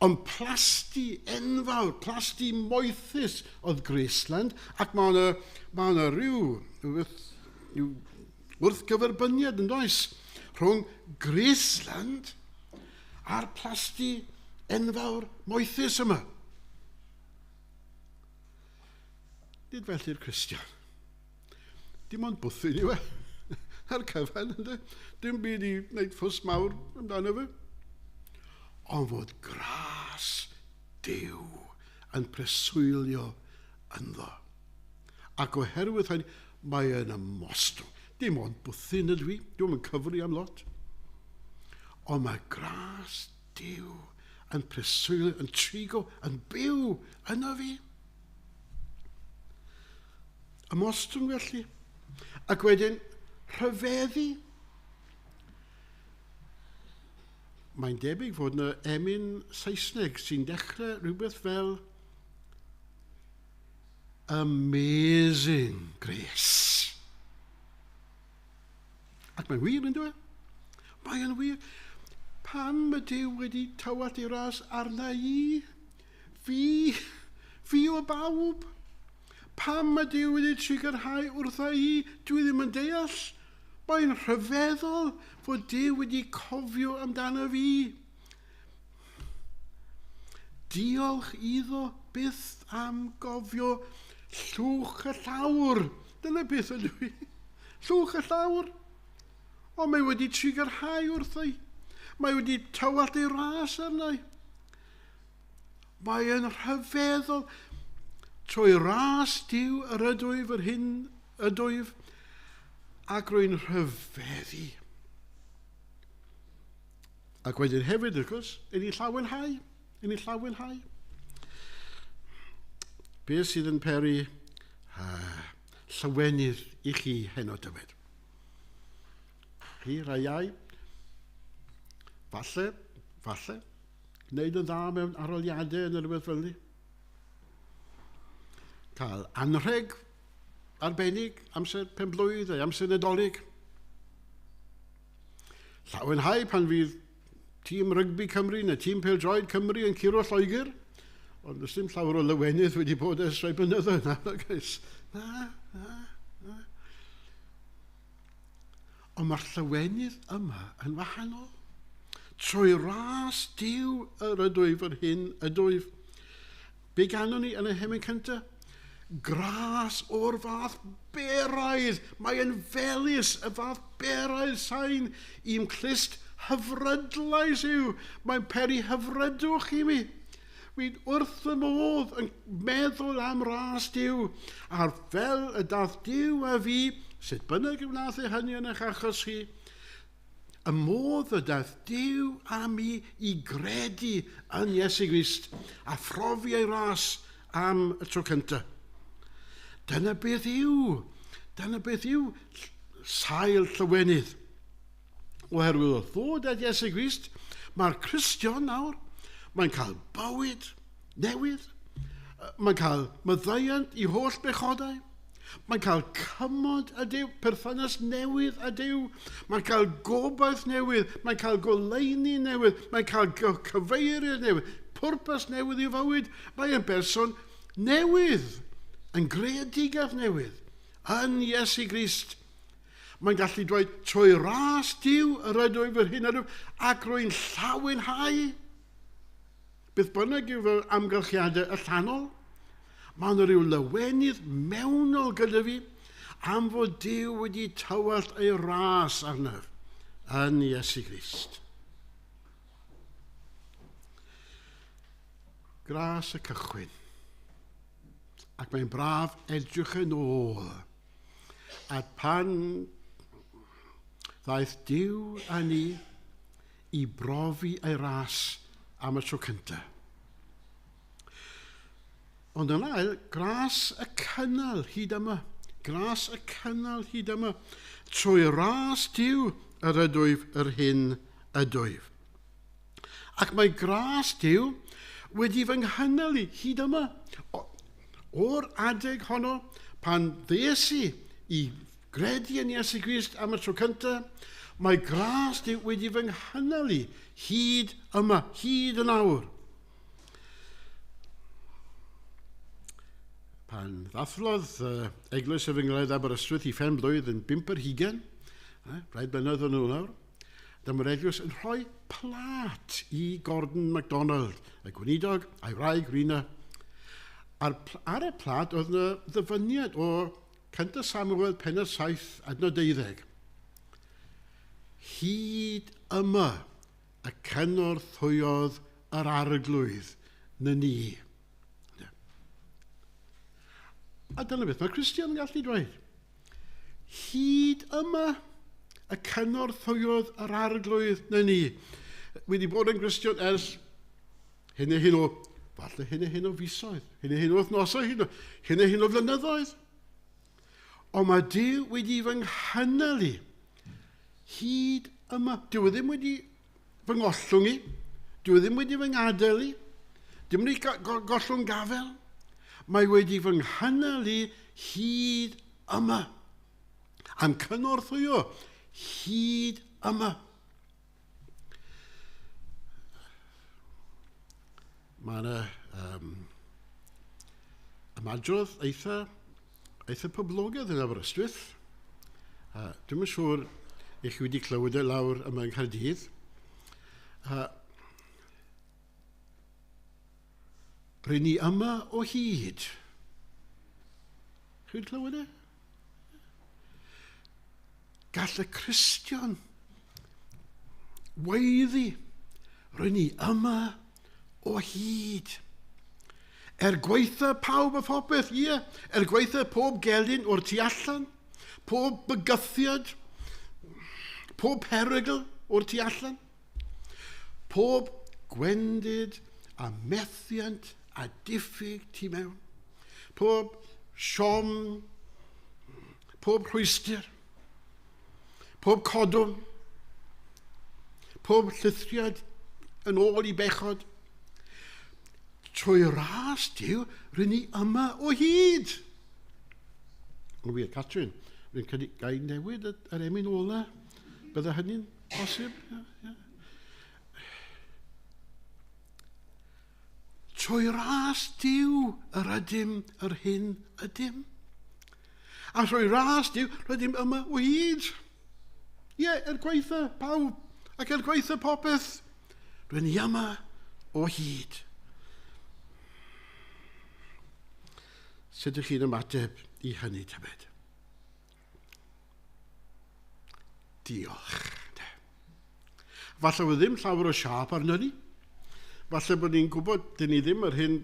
Ond plasty enfawr, plasty moethus oedd Graceland, ac mae yna, mae yna rhyw wrthgyferbyniad yn does rhwng Graceland a'r plasty enfawr moethus yma. Nid felly'r Cristion. Dim ond bwthyn yw e. Ar cyfan, ynddo? Dim byd i wneud ffws mawr amdano fe. Ond fod gras Duw yn preswylio ynddo. Ac oherwydd hynny, mae e'n ymostwng. Dim ond bwthyn ydw i, dwi'm yn cyfri am lot. Ond mae gras Duw yn preswylio, yn trigo, yn byw yno fi. Ymostwng felly. Ac wedyn rhyfeddu. Mae'n debyg fod yna emyn Saesneg sy'n dechrau rhywbeth fel Amazing Grace. Ac mae'n wir, yn dweud? Mae'n wir. Pam y Duw wedi tywallt ei ras arna i? Fi o bawb. Pam y Duw wedi trugarhau wrtha i? Dwi ddim yn deall. Mae'n rhyfeddol fod Duw wedi cofio amdano fi. Diolch iddo byth am gofio llwch y llawr. Dyna beth ydw i. Llwch y llawr. Ond mae wedi trugarhau wrtho i. Mae wedi tywallt ei ras arna i. Mae yn rhyfeddol. Trwy ras Duw yr ydwyf yr hyn ydwyf, ac rwy'n rhyfeddu. Ac wedyn hefyd, wrth gwrs, i ni llawenhau. I ni llawenhau. Beth sydd yn peri llawenydd i chi heno dywed? Chi, rai iau, falle, falle, gwneud yn dda mewn aroliadau yn rhywbeth fel ni. Cael anrheg arbennig, amser penblwydd neu amser Nadolig. Llawenhau pan fydd tîm rygbi Cymru neu tîm pêl-droed Cymru yn curo Lloegr. Ond does dim llawer o lawenydd wedi bod ers rhai blynyddoedd, na, nag oes. Na, na, na. Ond mae'r llawenydd yma yn wahanol. Trwy ras Duw yr ydwyf yr hyn ydwyf. Be ganon ni yn y hemyn cyntaf? Gras o'r fath beraidd. Mae'n felys y fath beraidd sain i'm clust hyfrydlais yw. Mae'n peri hyfrydwch i mi. Wy'n wrth fy modd yn meddwl am ras Duw, a'r fel y dath Duw a fi, sut bynnag y wnaeth e hynny yn eich achos chi, y modd y daeth Duw a mi i gredu yn Iesu Grist a phrofi ei ras am y tro cyntaf. Dyna beth yw, dyna beth yw sail llywenydd. Oherwydd wrth ddod at Iesu Grist, mae'r Cristion nawr, mae'n cael bywyd newydd, mae'n cael maddeuant i holl bechodau, mae'n cael cymod â Duw, perthynas newydd â Duw, mae'n cael gobaith newydd, mae'n cael goleuni newydd, mae'n cael cyfeiriad newydd, pwrpas newydd i'w fywyd. Mae'n berson newydd, yn greadigaeth newydd, yn Iesu Grist. Mae'n gallu dweud, trwy ras Duw yr ydw i fy hun ydw, ac rwy'n llawenhau. Beth bynnag yw fy amgylchiadau allanol, mae yna rhyw lawenydd mewnol gyda fi am fod Duw wedi tywallt ei ras arnaf yn Iesu Grist. Gras y cychwyn. Ac mae'n braf edrych yn ôl A pan ddaeth Duw â ni i brofi ei ras am y tro cyntaf. Ond yn ail, gras y cynnal hyd yma. Gras y cynnal hyd yma. Trwy ras Duw yr ydwyf yr hyn ydwyf. Ac mae gras Duw wedi fy nghynnal i hyd yma. O'r adeg honno, pan ddes i i gredu yn Iesu Grist am y tro cyntaf, mae gras Duw wedi fy nghynnal i hyd yma, hyd yn awr. Pan ddathlodd Eglwys Efengylaeth Aberystwyth i phen blwydd yn 25, rhai blynyddoedd yn ôl nawr, Dyma'r eglwys yn rhoi plât i Gordon MacDonald, y gweinidog, a'i wraig Rina. Ar, ar y plât oedd yna ddyfyniad o 1 Samuel pennod 7 adnod 12. Hyd yma y cynorthwyodd yr arglwydd na ni. A dyna beth mae Cristion yn gallu dweud. Hyd yma y cynorthwyodd yr arglwydd na ni. Wedi bod yn Gristion ers hyn a hyn o, falle hyn a hyn o fisoedd, hyn a hyn o wythnosau, hyn a hyn, a hyn o flynyddoedd. Ond mae Duw wedi fy nghynnal i hyd yma. Dyw e ddim wedi fy ngollwng i. Dyw e ddim wedi fy ngadael i. Dim wedi gollwng gafel. Mae wedi fy nghynnal i hyd yma. Am cynorthwyo hyd yma. Mae yna ymadrodd eitha, eitha poblogaidd yn Aberystwyth. Dwi'm yn siŵr i chi wedi clywed e lawr yma yng Nghaerdydd. Rŷn ni yma o hyd. Chi wedi clywed e? Gall y Cristion weiddi, rŷn ni yma o hyd. Er gwaetha pawb a phopeth, ie, er gwaetha pob gelyn o'r tu allan, pob bygythiad, pob perygl o'r tu allan, pob gwendid a methiant a diffyg tu mewn, pob siom, pob rhwystr, pob codwm, pob llithriad yn ôl i bechod. Trwy ras Duw, rŷn ni yma o hyd. Ond wir, Catrin, rwy'n credu gai newid yr emyn ola. Bydde hynny'n bosib? Yeah, yeah. Trwy ras Duw yr ydym yr hyn ydym. A thrwy ras Duw rydym yma o hyd. Ie, er gwaetha pawb ac er gwaetha popeth. Rwy'n i yma o hyd. Sut ydych chi'n ymateb i hynny, tybed? Diolch. Falle bod ddim llawer o siâp arno ni. Falle bod ni'n gwybod, dyn ni ddim yr hyn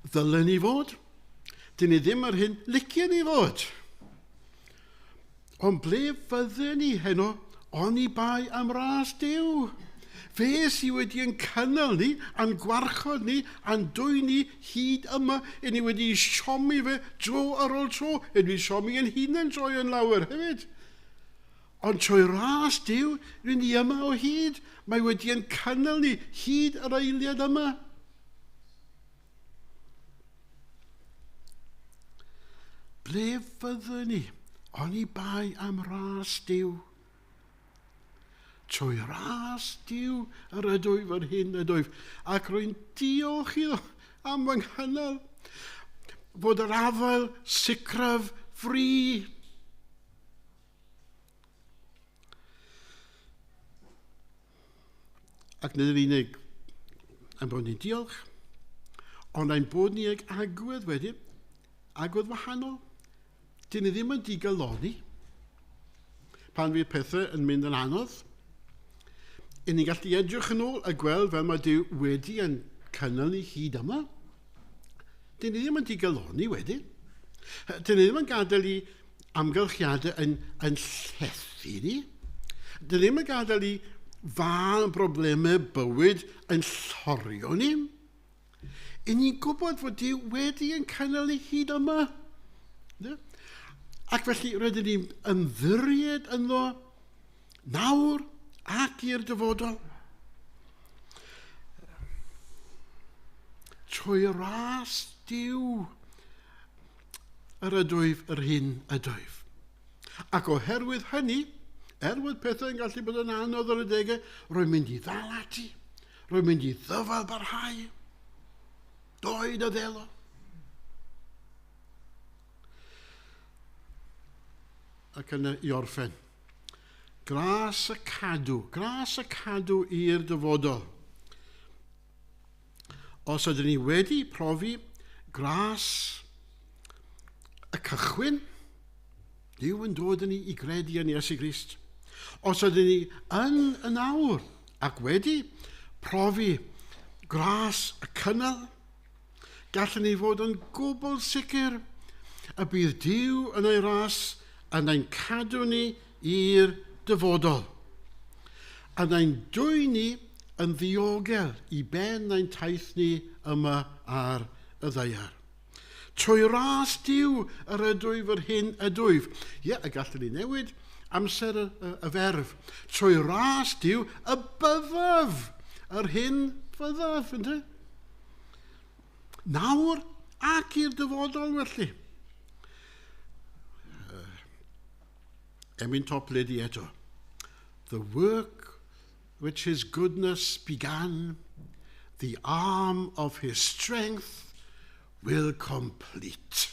ddylen ni fod. Dyn ni ddim yr hyn licien ni fod. Ond ble fydden ni heno oni bai am ras Duw? Fe sydd wedi yn cynnal ni, a'n gwarchod ni, a'n dwyn ni hyd yma. I ni wedi siomi fe dro ar ôl tro. I ni siomi yn hunain troi yn lawer hefyd. Ond trwy ras Duw, rydyn ni yma o hyd. Mae wedi yn cynnal ni hyd yr eiliad yma. Ble fyddwn ni? Oni bai am ras Duw. Trwy ras Duw yr ydwyf yr hyn ydwyf, ac rwy'n diolch iddo am fy nghynnal, fod yr afael sicraf fri. Ac nid yn unig ein bod ni'n diolch, ond ein bod ni ag agwedd wedyn, agwedd wahanol. Dyn ni ddim yn digalonni pan fydd pethau yn mynd yn anodd. I ni'n gallu edrych yn ôl a gweld fel mae Duw wedi yn cynnal ni hyd yma. Dyn ni ddim yn digalonni wedyn. Dyn ni ddim yn gadael i amgylchiadau yn llethu ni. Dyn ni ddim yn gadael i fân broblemau bywyd yn llorio ni. I ni'n gwybod fod Duw wedi yn cynnal ni hyd yma. Ne? Ac felly rydyn ni'n ymddiried ynddo nawr ac i'r dyfodol. Trwy ras Duw yr ydwyf yr hyn ydwyf. Ac oherwydd hynny, er bod pethau yn gallu bod yn anodd ar adegau, rwy'n mynd i ddal ati. Rwy'n mynd i ddyfal barhau. Doed a ddelo. Ac yna i orffen. Gras y cadw, gras y cadw i'r dyfodol. Os ydyn ni wedi profi gras y cychwyn, Duw yn dod yn ni i gredu yn Iesu Grist. Os ydyn ni yn y nawr ac wedi profi gras y cynnal, gallwn ni fod yn gwbl sicr y bydd Duw yn ei ras yn ein cadw ni i'r dyfodol. Yn ein dwyn ni yn ddiogel i ben ein taith ni yma ar y ddaear. Trwy ras Duw yr ydwyf yr hyn ydwyf. Ie, y gallwn ni newid amser y ferf. Trwy ras Duw y byddaf yr hyn fyddaf, ynddo? Nawr ac i'r dyfodol felly. Emyn top lady eto. The work which his goodness began, the arm of his strength will complete.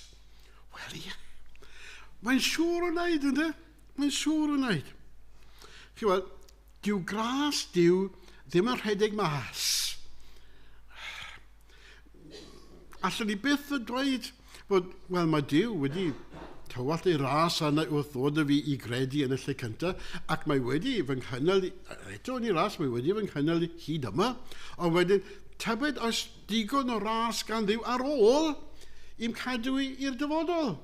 Wel, ie. Mae'n siŵr o wneud, ynddo? Mae'n siŵr o wneud. Chi weld, dyw gras Duw ddim yn rhedeg mas. Allwn ni byth yn dweud bod, wel, mae Duw wedi tywallt ei ras arna wrth ddod â fi i gredu yn y lle cyntaf, ac mae wedi fy nghynnal, eto yn ei ras, mae wedi fy nghynnal hyd yma, ond wedyn, tybed oes digon o ras gan Dduw ar ôl i'm cadw i i'r dyfodol?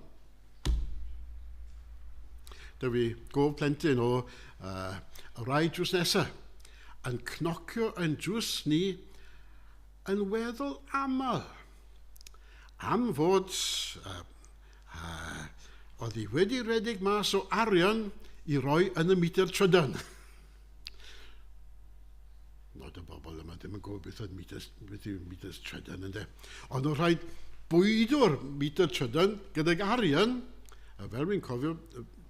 Dyw fi gof plentyn o y rai drws nesaf yn cnocio yn drws ni yn weddol aml am fod oedd hi wedi rhedeg mas o arian i roi yn y meter trydan. Nod y bobl yma ddim yn gwybod beth oedd meters, beth yw meters trydan ynddo. Ond oedd rhaid bwydo'r meter trydan gydag arian, a fel fi'n cofio,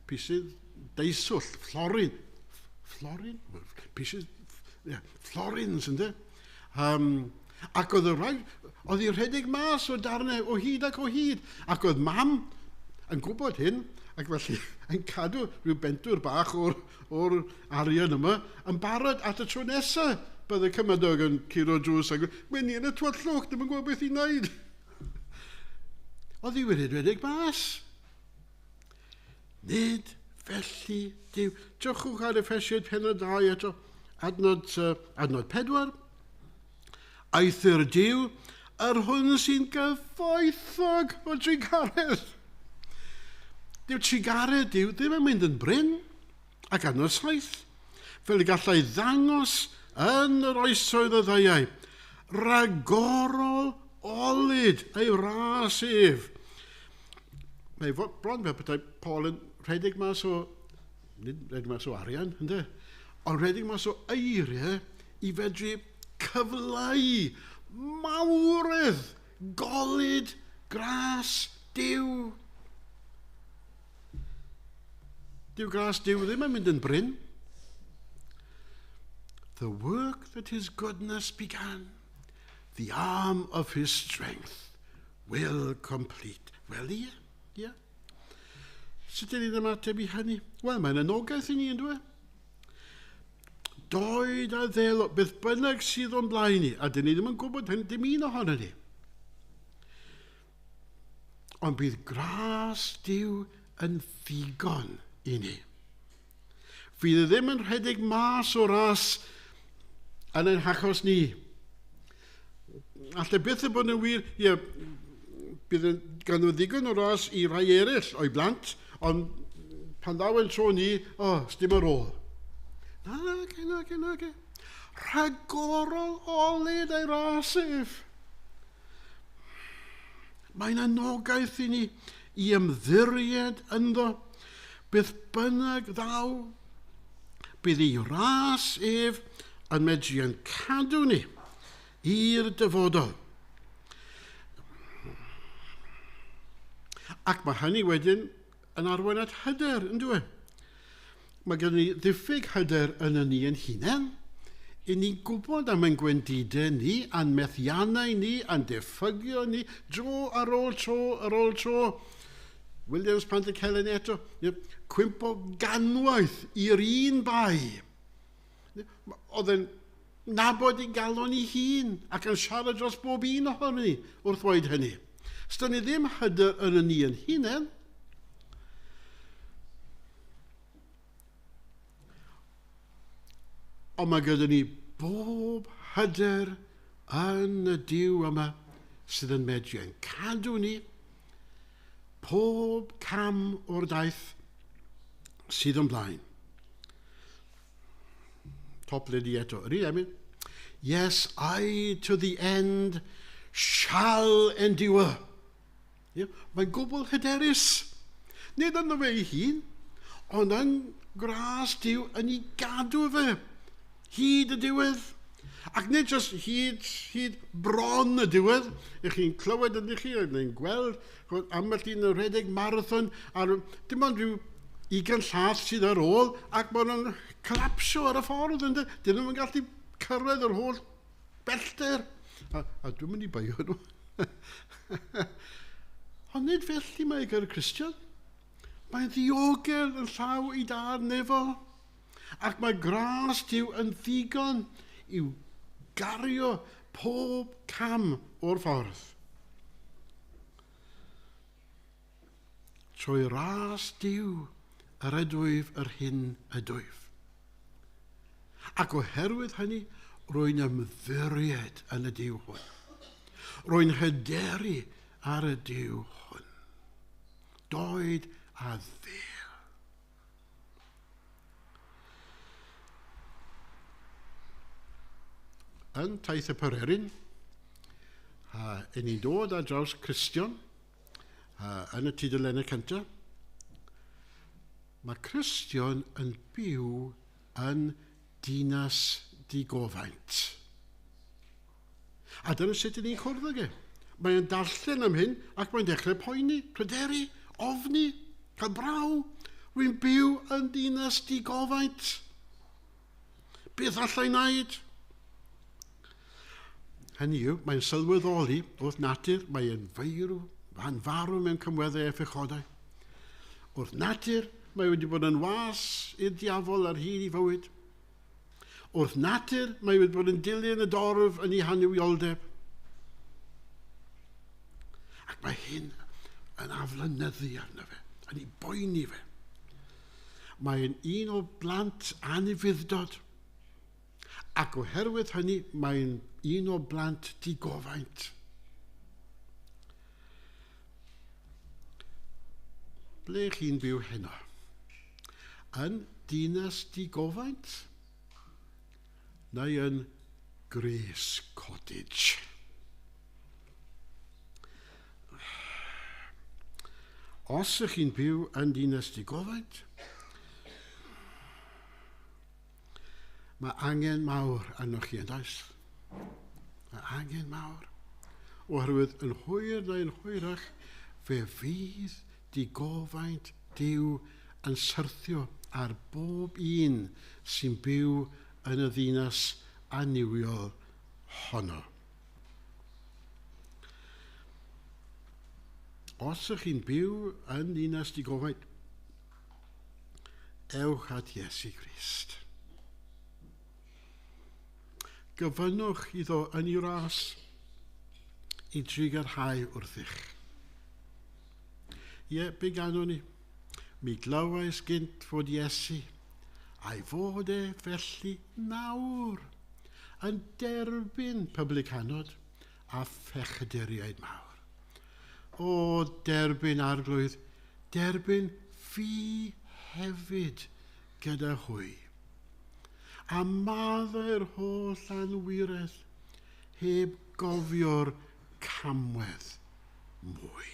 pisydd deiswll, florin, florin? Pisydd, yeah, florins ynddo. Ac oedd y rhaid, oedd hi'n rhedeg mas o darnau o hyd ac o hyd. Ac oedd mam yn gwybod hyn, ac felly yn cadw rhyw bentwr bach o'r, or arian yma, yn barod at y tro nesaf bydd y cymydog yn curo drws ac mae'n ni yn y tywyllwch, ddim yn gwybod beth i wneud. Oedd hi wedi rhedeg mas. Nid felly Duw. Drychwch ar Effesiaid penod 2 eto, adnod, adnod 4. Aethyr Duw, yr hwn sy'n gyfoethog o drugaredd. Dyw trugaredd Duw ddim yn mynd yn brin, ac adnod 7, fel y gallai ddangos yn yr oesoedd y ddaiau, ragorol olud ei ras ef. Mae bron fel petai Paul yn rhedeg mas o, nid rhedeg mas o arian, ynddo, ond rhedeg mas o eiriau i fedru cyfleu mawredd golud gras Duw. Dyw gras Duw ddim yn mynd yn brin. The work that his goodness began, the arm of his strength will complete. Wel, ie, ie. Sut ydyn ni'n ymateb i hynny? Wel, mae'n anogaeth i ni, yn dweud. Doed a ddelo, beth bynnag sydd o'n blaen ni, a dyn ni ddim yn gwybod hyn, dim un ohono ni. Ond bydd gras Duw yn ddigon i ni. Fydd e ddim yn rhedeg mas o ras yn ein hachos ni. Alle byth y bod yn wir, ie, bydd gan nhw ddigon o ras i rai eraill o'i blant, ond pan ddaw yn tro ni, o, oh, sdim ar ôl. Na, na, na, na, na. Rhagorol olud ei ras ef. Mae'n anogaeth i ni i ymddiried ynddo. Beth bynnag ddaw, bydd ei ras ef yn medru yn cadw ni i'r dyfodol. Ac mae hynny wedyn yn arwain at hyder, yn dwi? Mae gen ni ddiffyg hyder yn y ni yn hunain. I ni'n gwybod am ein gwendidau ni, a'n methiannau ni, a'n diffygion ni, dro ar ôl tro ar ôl tro. Williams Pantycelyn eto, cwympo ganwaith i'r un bai. Oedd e'n nabod i galon ei hun ac yn siarad dros bob un ohono ni wrth ddweud hynny. Sdyn ni ddim hyder yn y ni yn hunain. Ond mae gyda ni bob hyder yn y Duw yma sydd yn medru yn cadw ni pob cam o'r daith sydd yn blaen. Top lady eto. Ydy, I mean, yes, I to the end shall endure. Yeah, mae'n gwbl hyderus. Nid ynddo fe ei hun, ond yn gras Duw yn ei gadw fe hyd y diwedd. Ac nid jyst hyd, hyd bron y diwedd. Ych chi'n clywed ydych chi, neu'n gweld ambell un yn rhedeg marathon, a dim ond rhyw ugain llath sydd ar ôl, ac maen nhw'n collapsio ar y ffordd, ynddo? Dyn nhw'n gallu cyrraedd yr holl bellter. A, a dwi'n mynd i beio nhw. Ond nid felly mae gyda'r Cristion. Mae'n ddiogel yn llaw i dad nefol. Ac mae gras Duw yn ddigon i'w gario pob cam o'r ffordd. Trwy ras Duw yr ydwyf yr hyn ydwyf. Ac oherwydd hynny, rwy'n ymddiried yn y Duw hwn. Rwy'n hyderu ar y Duw hwn. Doed a ddel. Yn Taith y Pererin, a yn ni'n dod ar draws Cristion yn y tudalennau cyntaf. Mae Cristion yn byw yn dinas digofaint. A dyna sut ydyn ni'n cwrdd ag e. Mae'n darllen am hyn ac mae'n dechrau poeni, pryderu, ofni, cael braw. Rwy'n byw yn dinas digofaint. Beth allai wneud? Hynny yw, mae'n sylweddoli wrth natur, mae'n feirw, mae'n farw mewn cymweddau a phechodau. Wrth natur, mae wedi bod yn was i'r diafol ar hyd ei fywyd. Wrth natur, mae wedi bod yn dilyn y dorf yn ei hannuwioldeb. Ac mae hyn yn aflonyddu arno fe, yn ei boeni fe. Mae'n un o blant anufudd-dod. Ac oherwydd hynny, mae'n un o blant digofaint. Ble chi'n byw heno? Yn dinas digofaint? Neu yn Grace Cottage? Os ych chi'n byw yn dinas digofaint, mae angen mawr arnoch chi, yn does? Mae angen mawr. Oherwydd yn hwyr neu'n hwyrach, fe fydd digofaint Duw yn syrthio ar bob un sy'n byw yn y ddinas annuwiol honno. Os ych chi'n byw yn ninas digofaint, ewch at Iesu Grist. Gofynnwch iddo yn ei ras i drugarhau wrthych. Ie, be ganwn ni? Mi glywais gynt fod Iesu, a'i fod e felly nawr, yn derbyn publicanod a phechaduriaid mawr. O, derbyn Arglwydd, derbyn fi hefyd gyda hwy. A maddau'r holl anwiredd heb gofio'r camwedd mwy.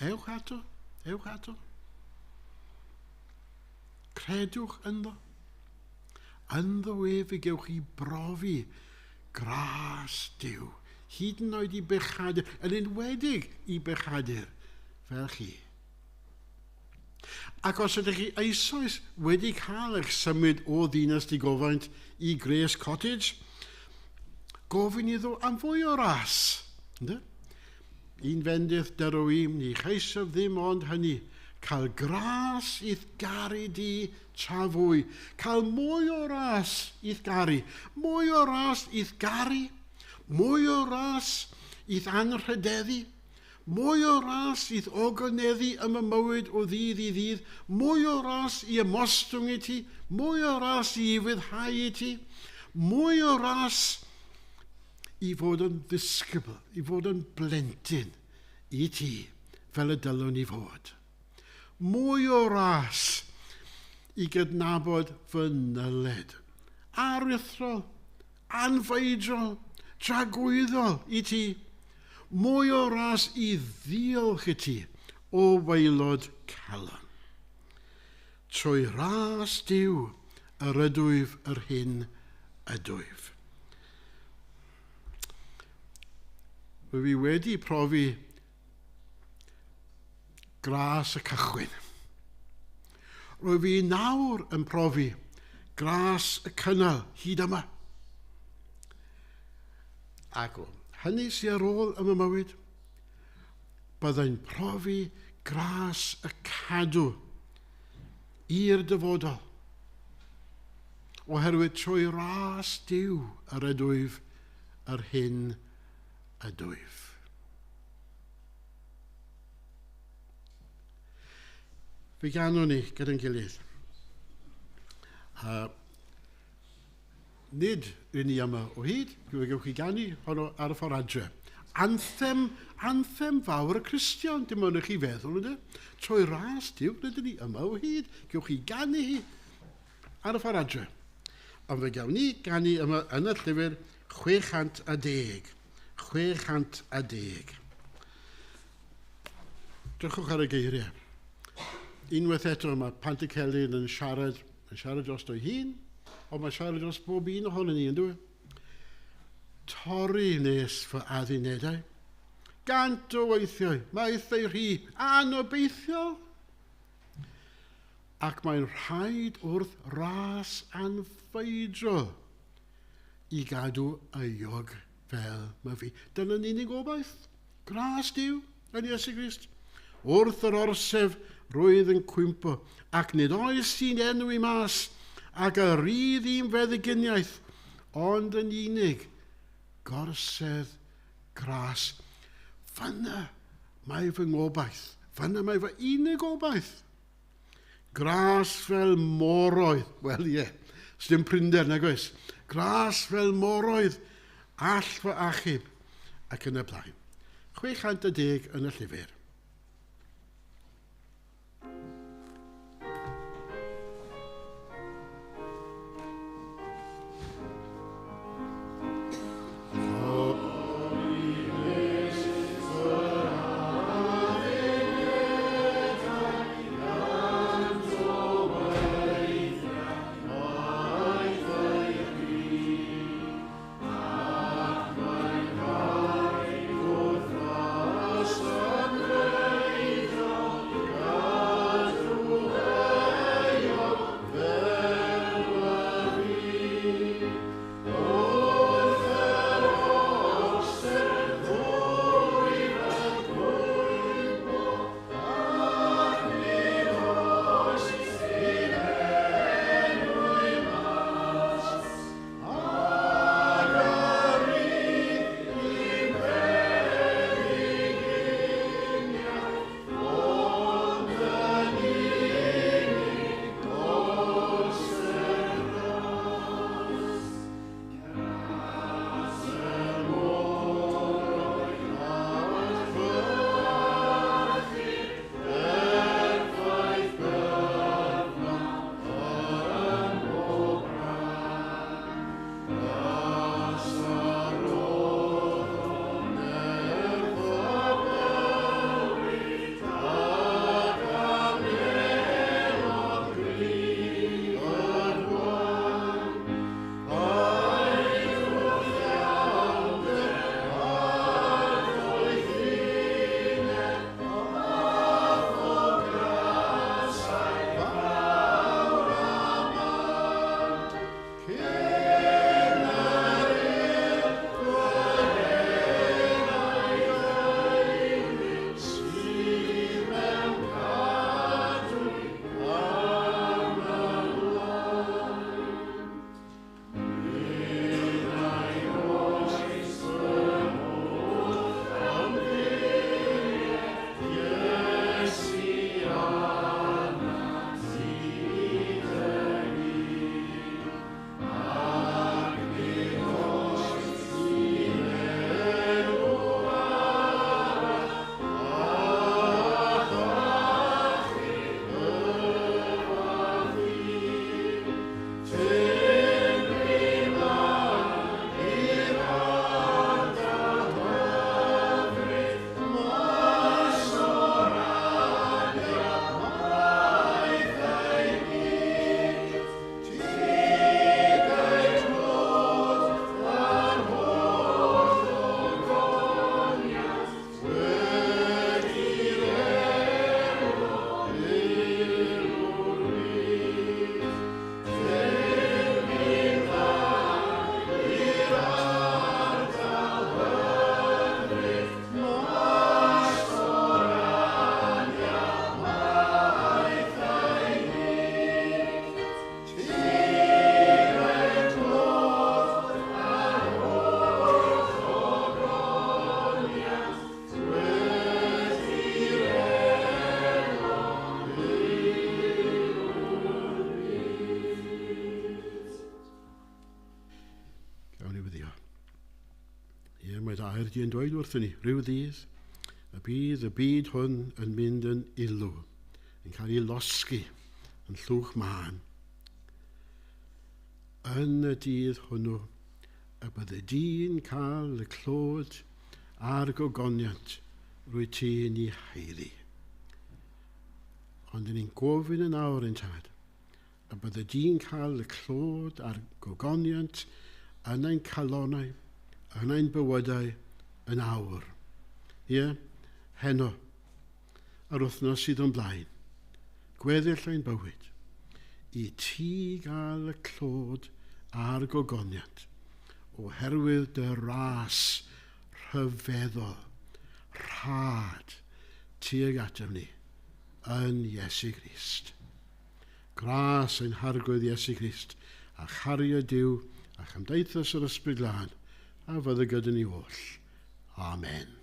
Ewch ato, ewch ato. Credwch ynddo. Ynddo ef y gewch chi brofi gras Duw, hyd yn oed i bechadur, yn enwedig i bechadur fel chi. Ac os ydych chi eisoes wedi cael eich symud o ddinas digofaint i Grace Cottage, gofyn iddo am fwy o ras. Ynddo? Un fendith dyrw i, ni cheisaf ddim ond hynny, cael gras i'th garu di tra fwy, cael mwy o ras i'th garu, mwy o ras i'th garu, mwy o ras i'th anrhydeddu, mwy o ras i'th ogoneddu ym y mywyd o ddydd i ddydd, mwy o ras i ymostwng i ti, mwy o ras i ufuddhau i ti, mwy o ras i fod yn ddisgybl, i fod yn blentyn i ti, fel y dylwn i fod. Mwy o ras i gydnabod fy nyled, aruthrol, anfeidrol, tragwyddol i ti. Mwy o ras i ddiolch i ti o waelod calon. Trwy ras Duw yr ydwyf yr hyn ydwyf. Rwyf i wedi profi gras y cychwyn. Rwyf i nawr yn profi gras y cynnal hyd yma. Ac o hynny sy'n ar ôl ym mywyd, byddai'n profi gras y cadw i'r dyfodol. Oherwydd trwy ras Duw yr ydwyf yr hyn ydwyf. Fe ganwn ni gyda'n gilydd. Nid rŷn ni yma o hyd, fe gewch chi ganu honno ar y ffordd adre. Anthem, anthem fawr y Cristion, dim ond i chi feddwl, ynddo? Trwy ras Duw, rydyn ni yma o hyd, gewch chi ganu hi ar y ffordd adre. Ond fe gawn ni ganu yma yn y llyfr 610. 610. Drychwch ar y geiriau. Unwaith eto mae Pantycelyn yn siarad, yn siarad dros o'i hun, ond mae'n siarad dros bob un ohono ni, yn dwi? Torri nes fy addunedau. Gant o weithiau, mae ei rhy anobeithiol. Ac mae'n rhaid wrth ras anfeidrol i gadw euog fel mae fi. Dyna'n unig obaith. Gras Duw yn Iesu Grist. Wrth yr orsef rwydd yn cwympo, ac nid oes un enw i mas, ac y rydd un feddyginiaeth, ond yn unig gorsedd gras. Fanna mae fy ngobaith. Fanna mae fy unig obaith. Gras fel moroedd. Wel, ie, sdim prinder, nag oes. Gras fel moroedd all fy achub ac yn y blaen. 610 yn y llyfr. Air di yn dweud wrthyn ni, rhyw ddydd, y bydd y byd hwn yn mynd yn ilw, yn cael ei losgi, yn llwch mân. Yn y dydd hwnnw, y bydde di'n cael y clod a'r gogoniant rwy ti'n ei haeddu. Ond ni'n gofyn yn awr yn tad, y bydde di'n cael y clod a'r gogoniant yn ein calonau, yn ein bywydau yn awr. Ie, heno, yr wythnos sydd o'n blaen, gweddill ein bywyd, i ti gael y clod a'r gogoniant, oherwydd dy ras rhyfeddol, rhad, tuag atom ni yn Iesu Grist. Gras ein harglwydd Iesu Grist, a chariad Duw, a chymdeithas yr Ysbryd Glân, a fydda gyda ni oll. Amen.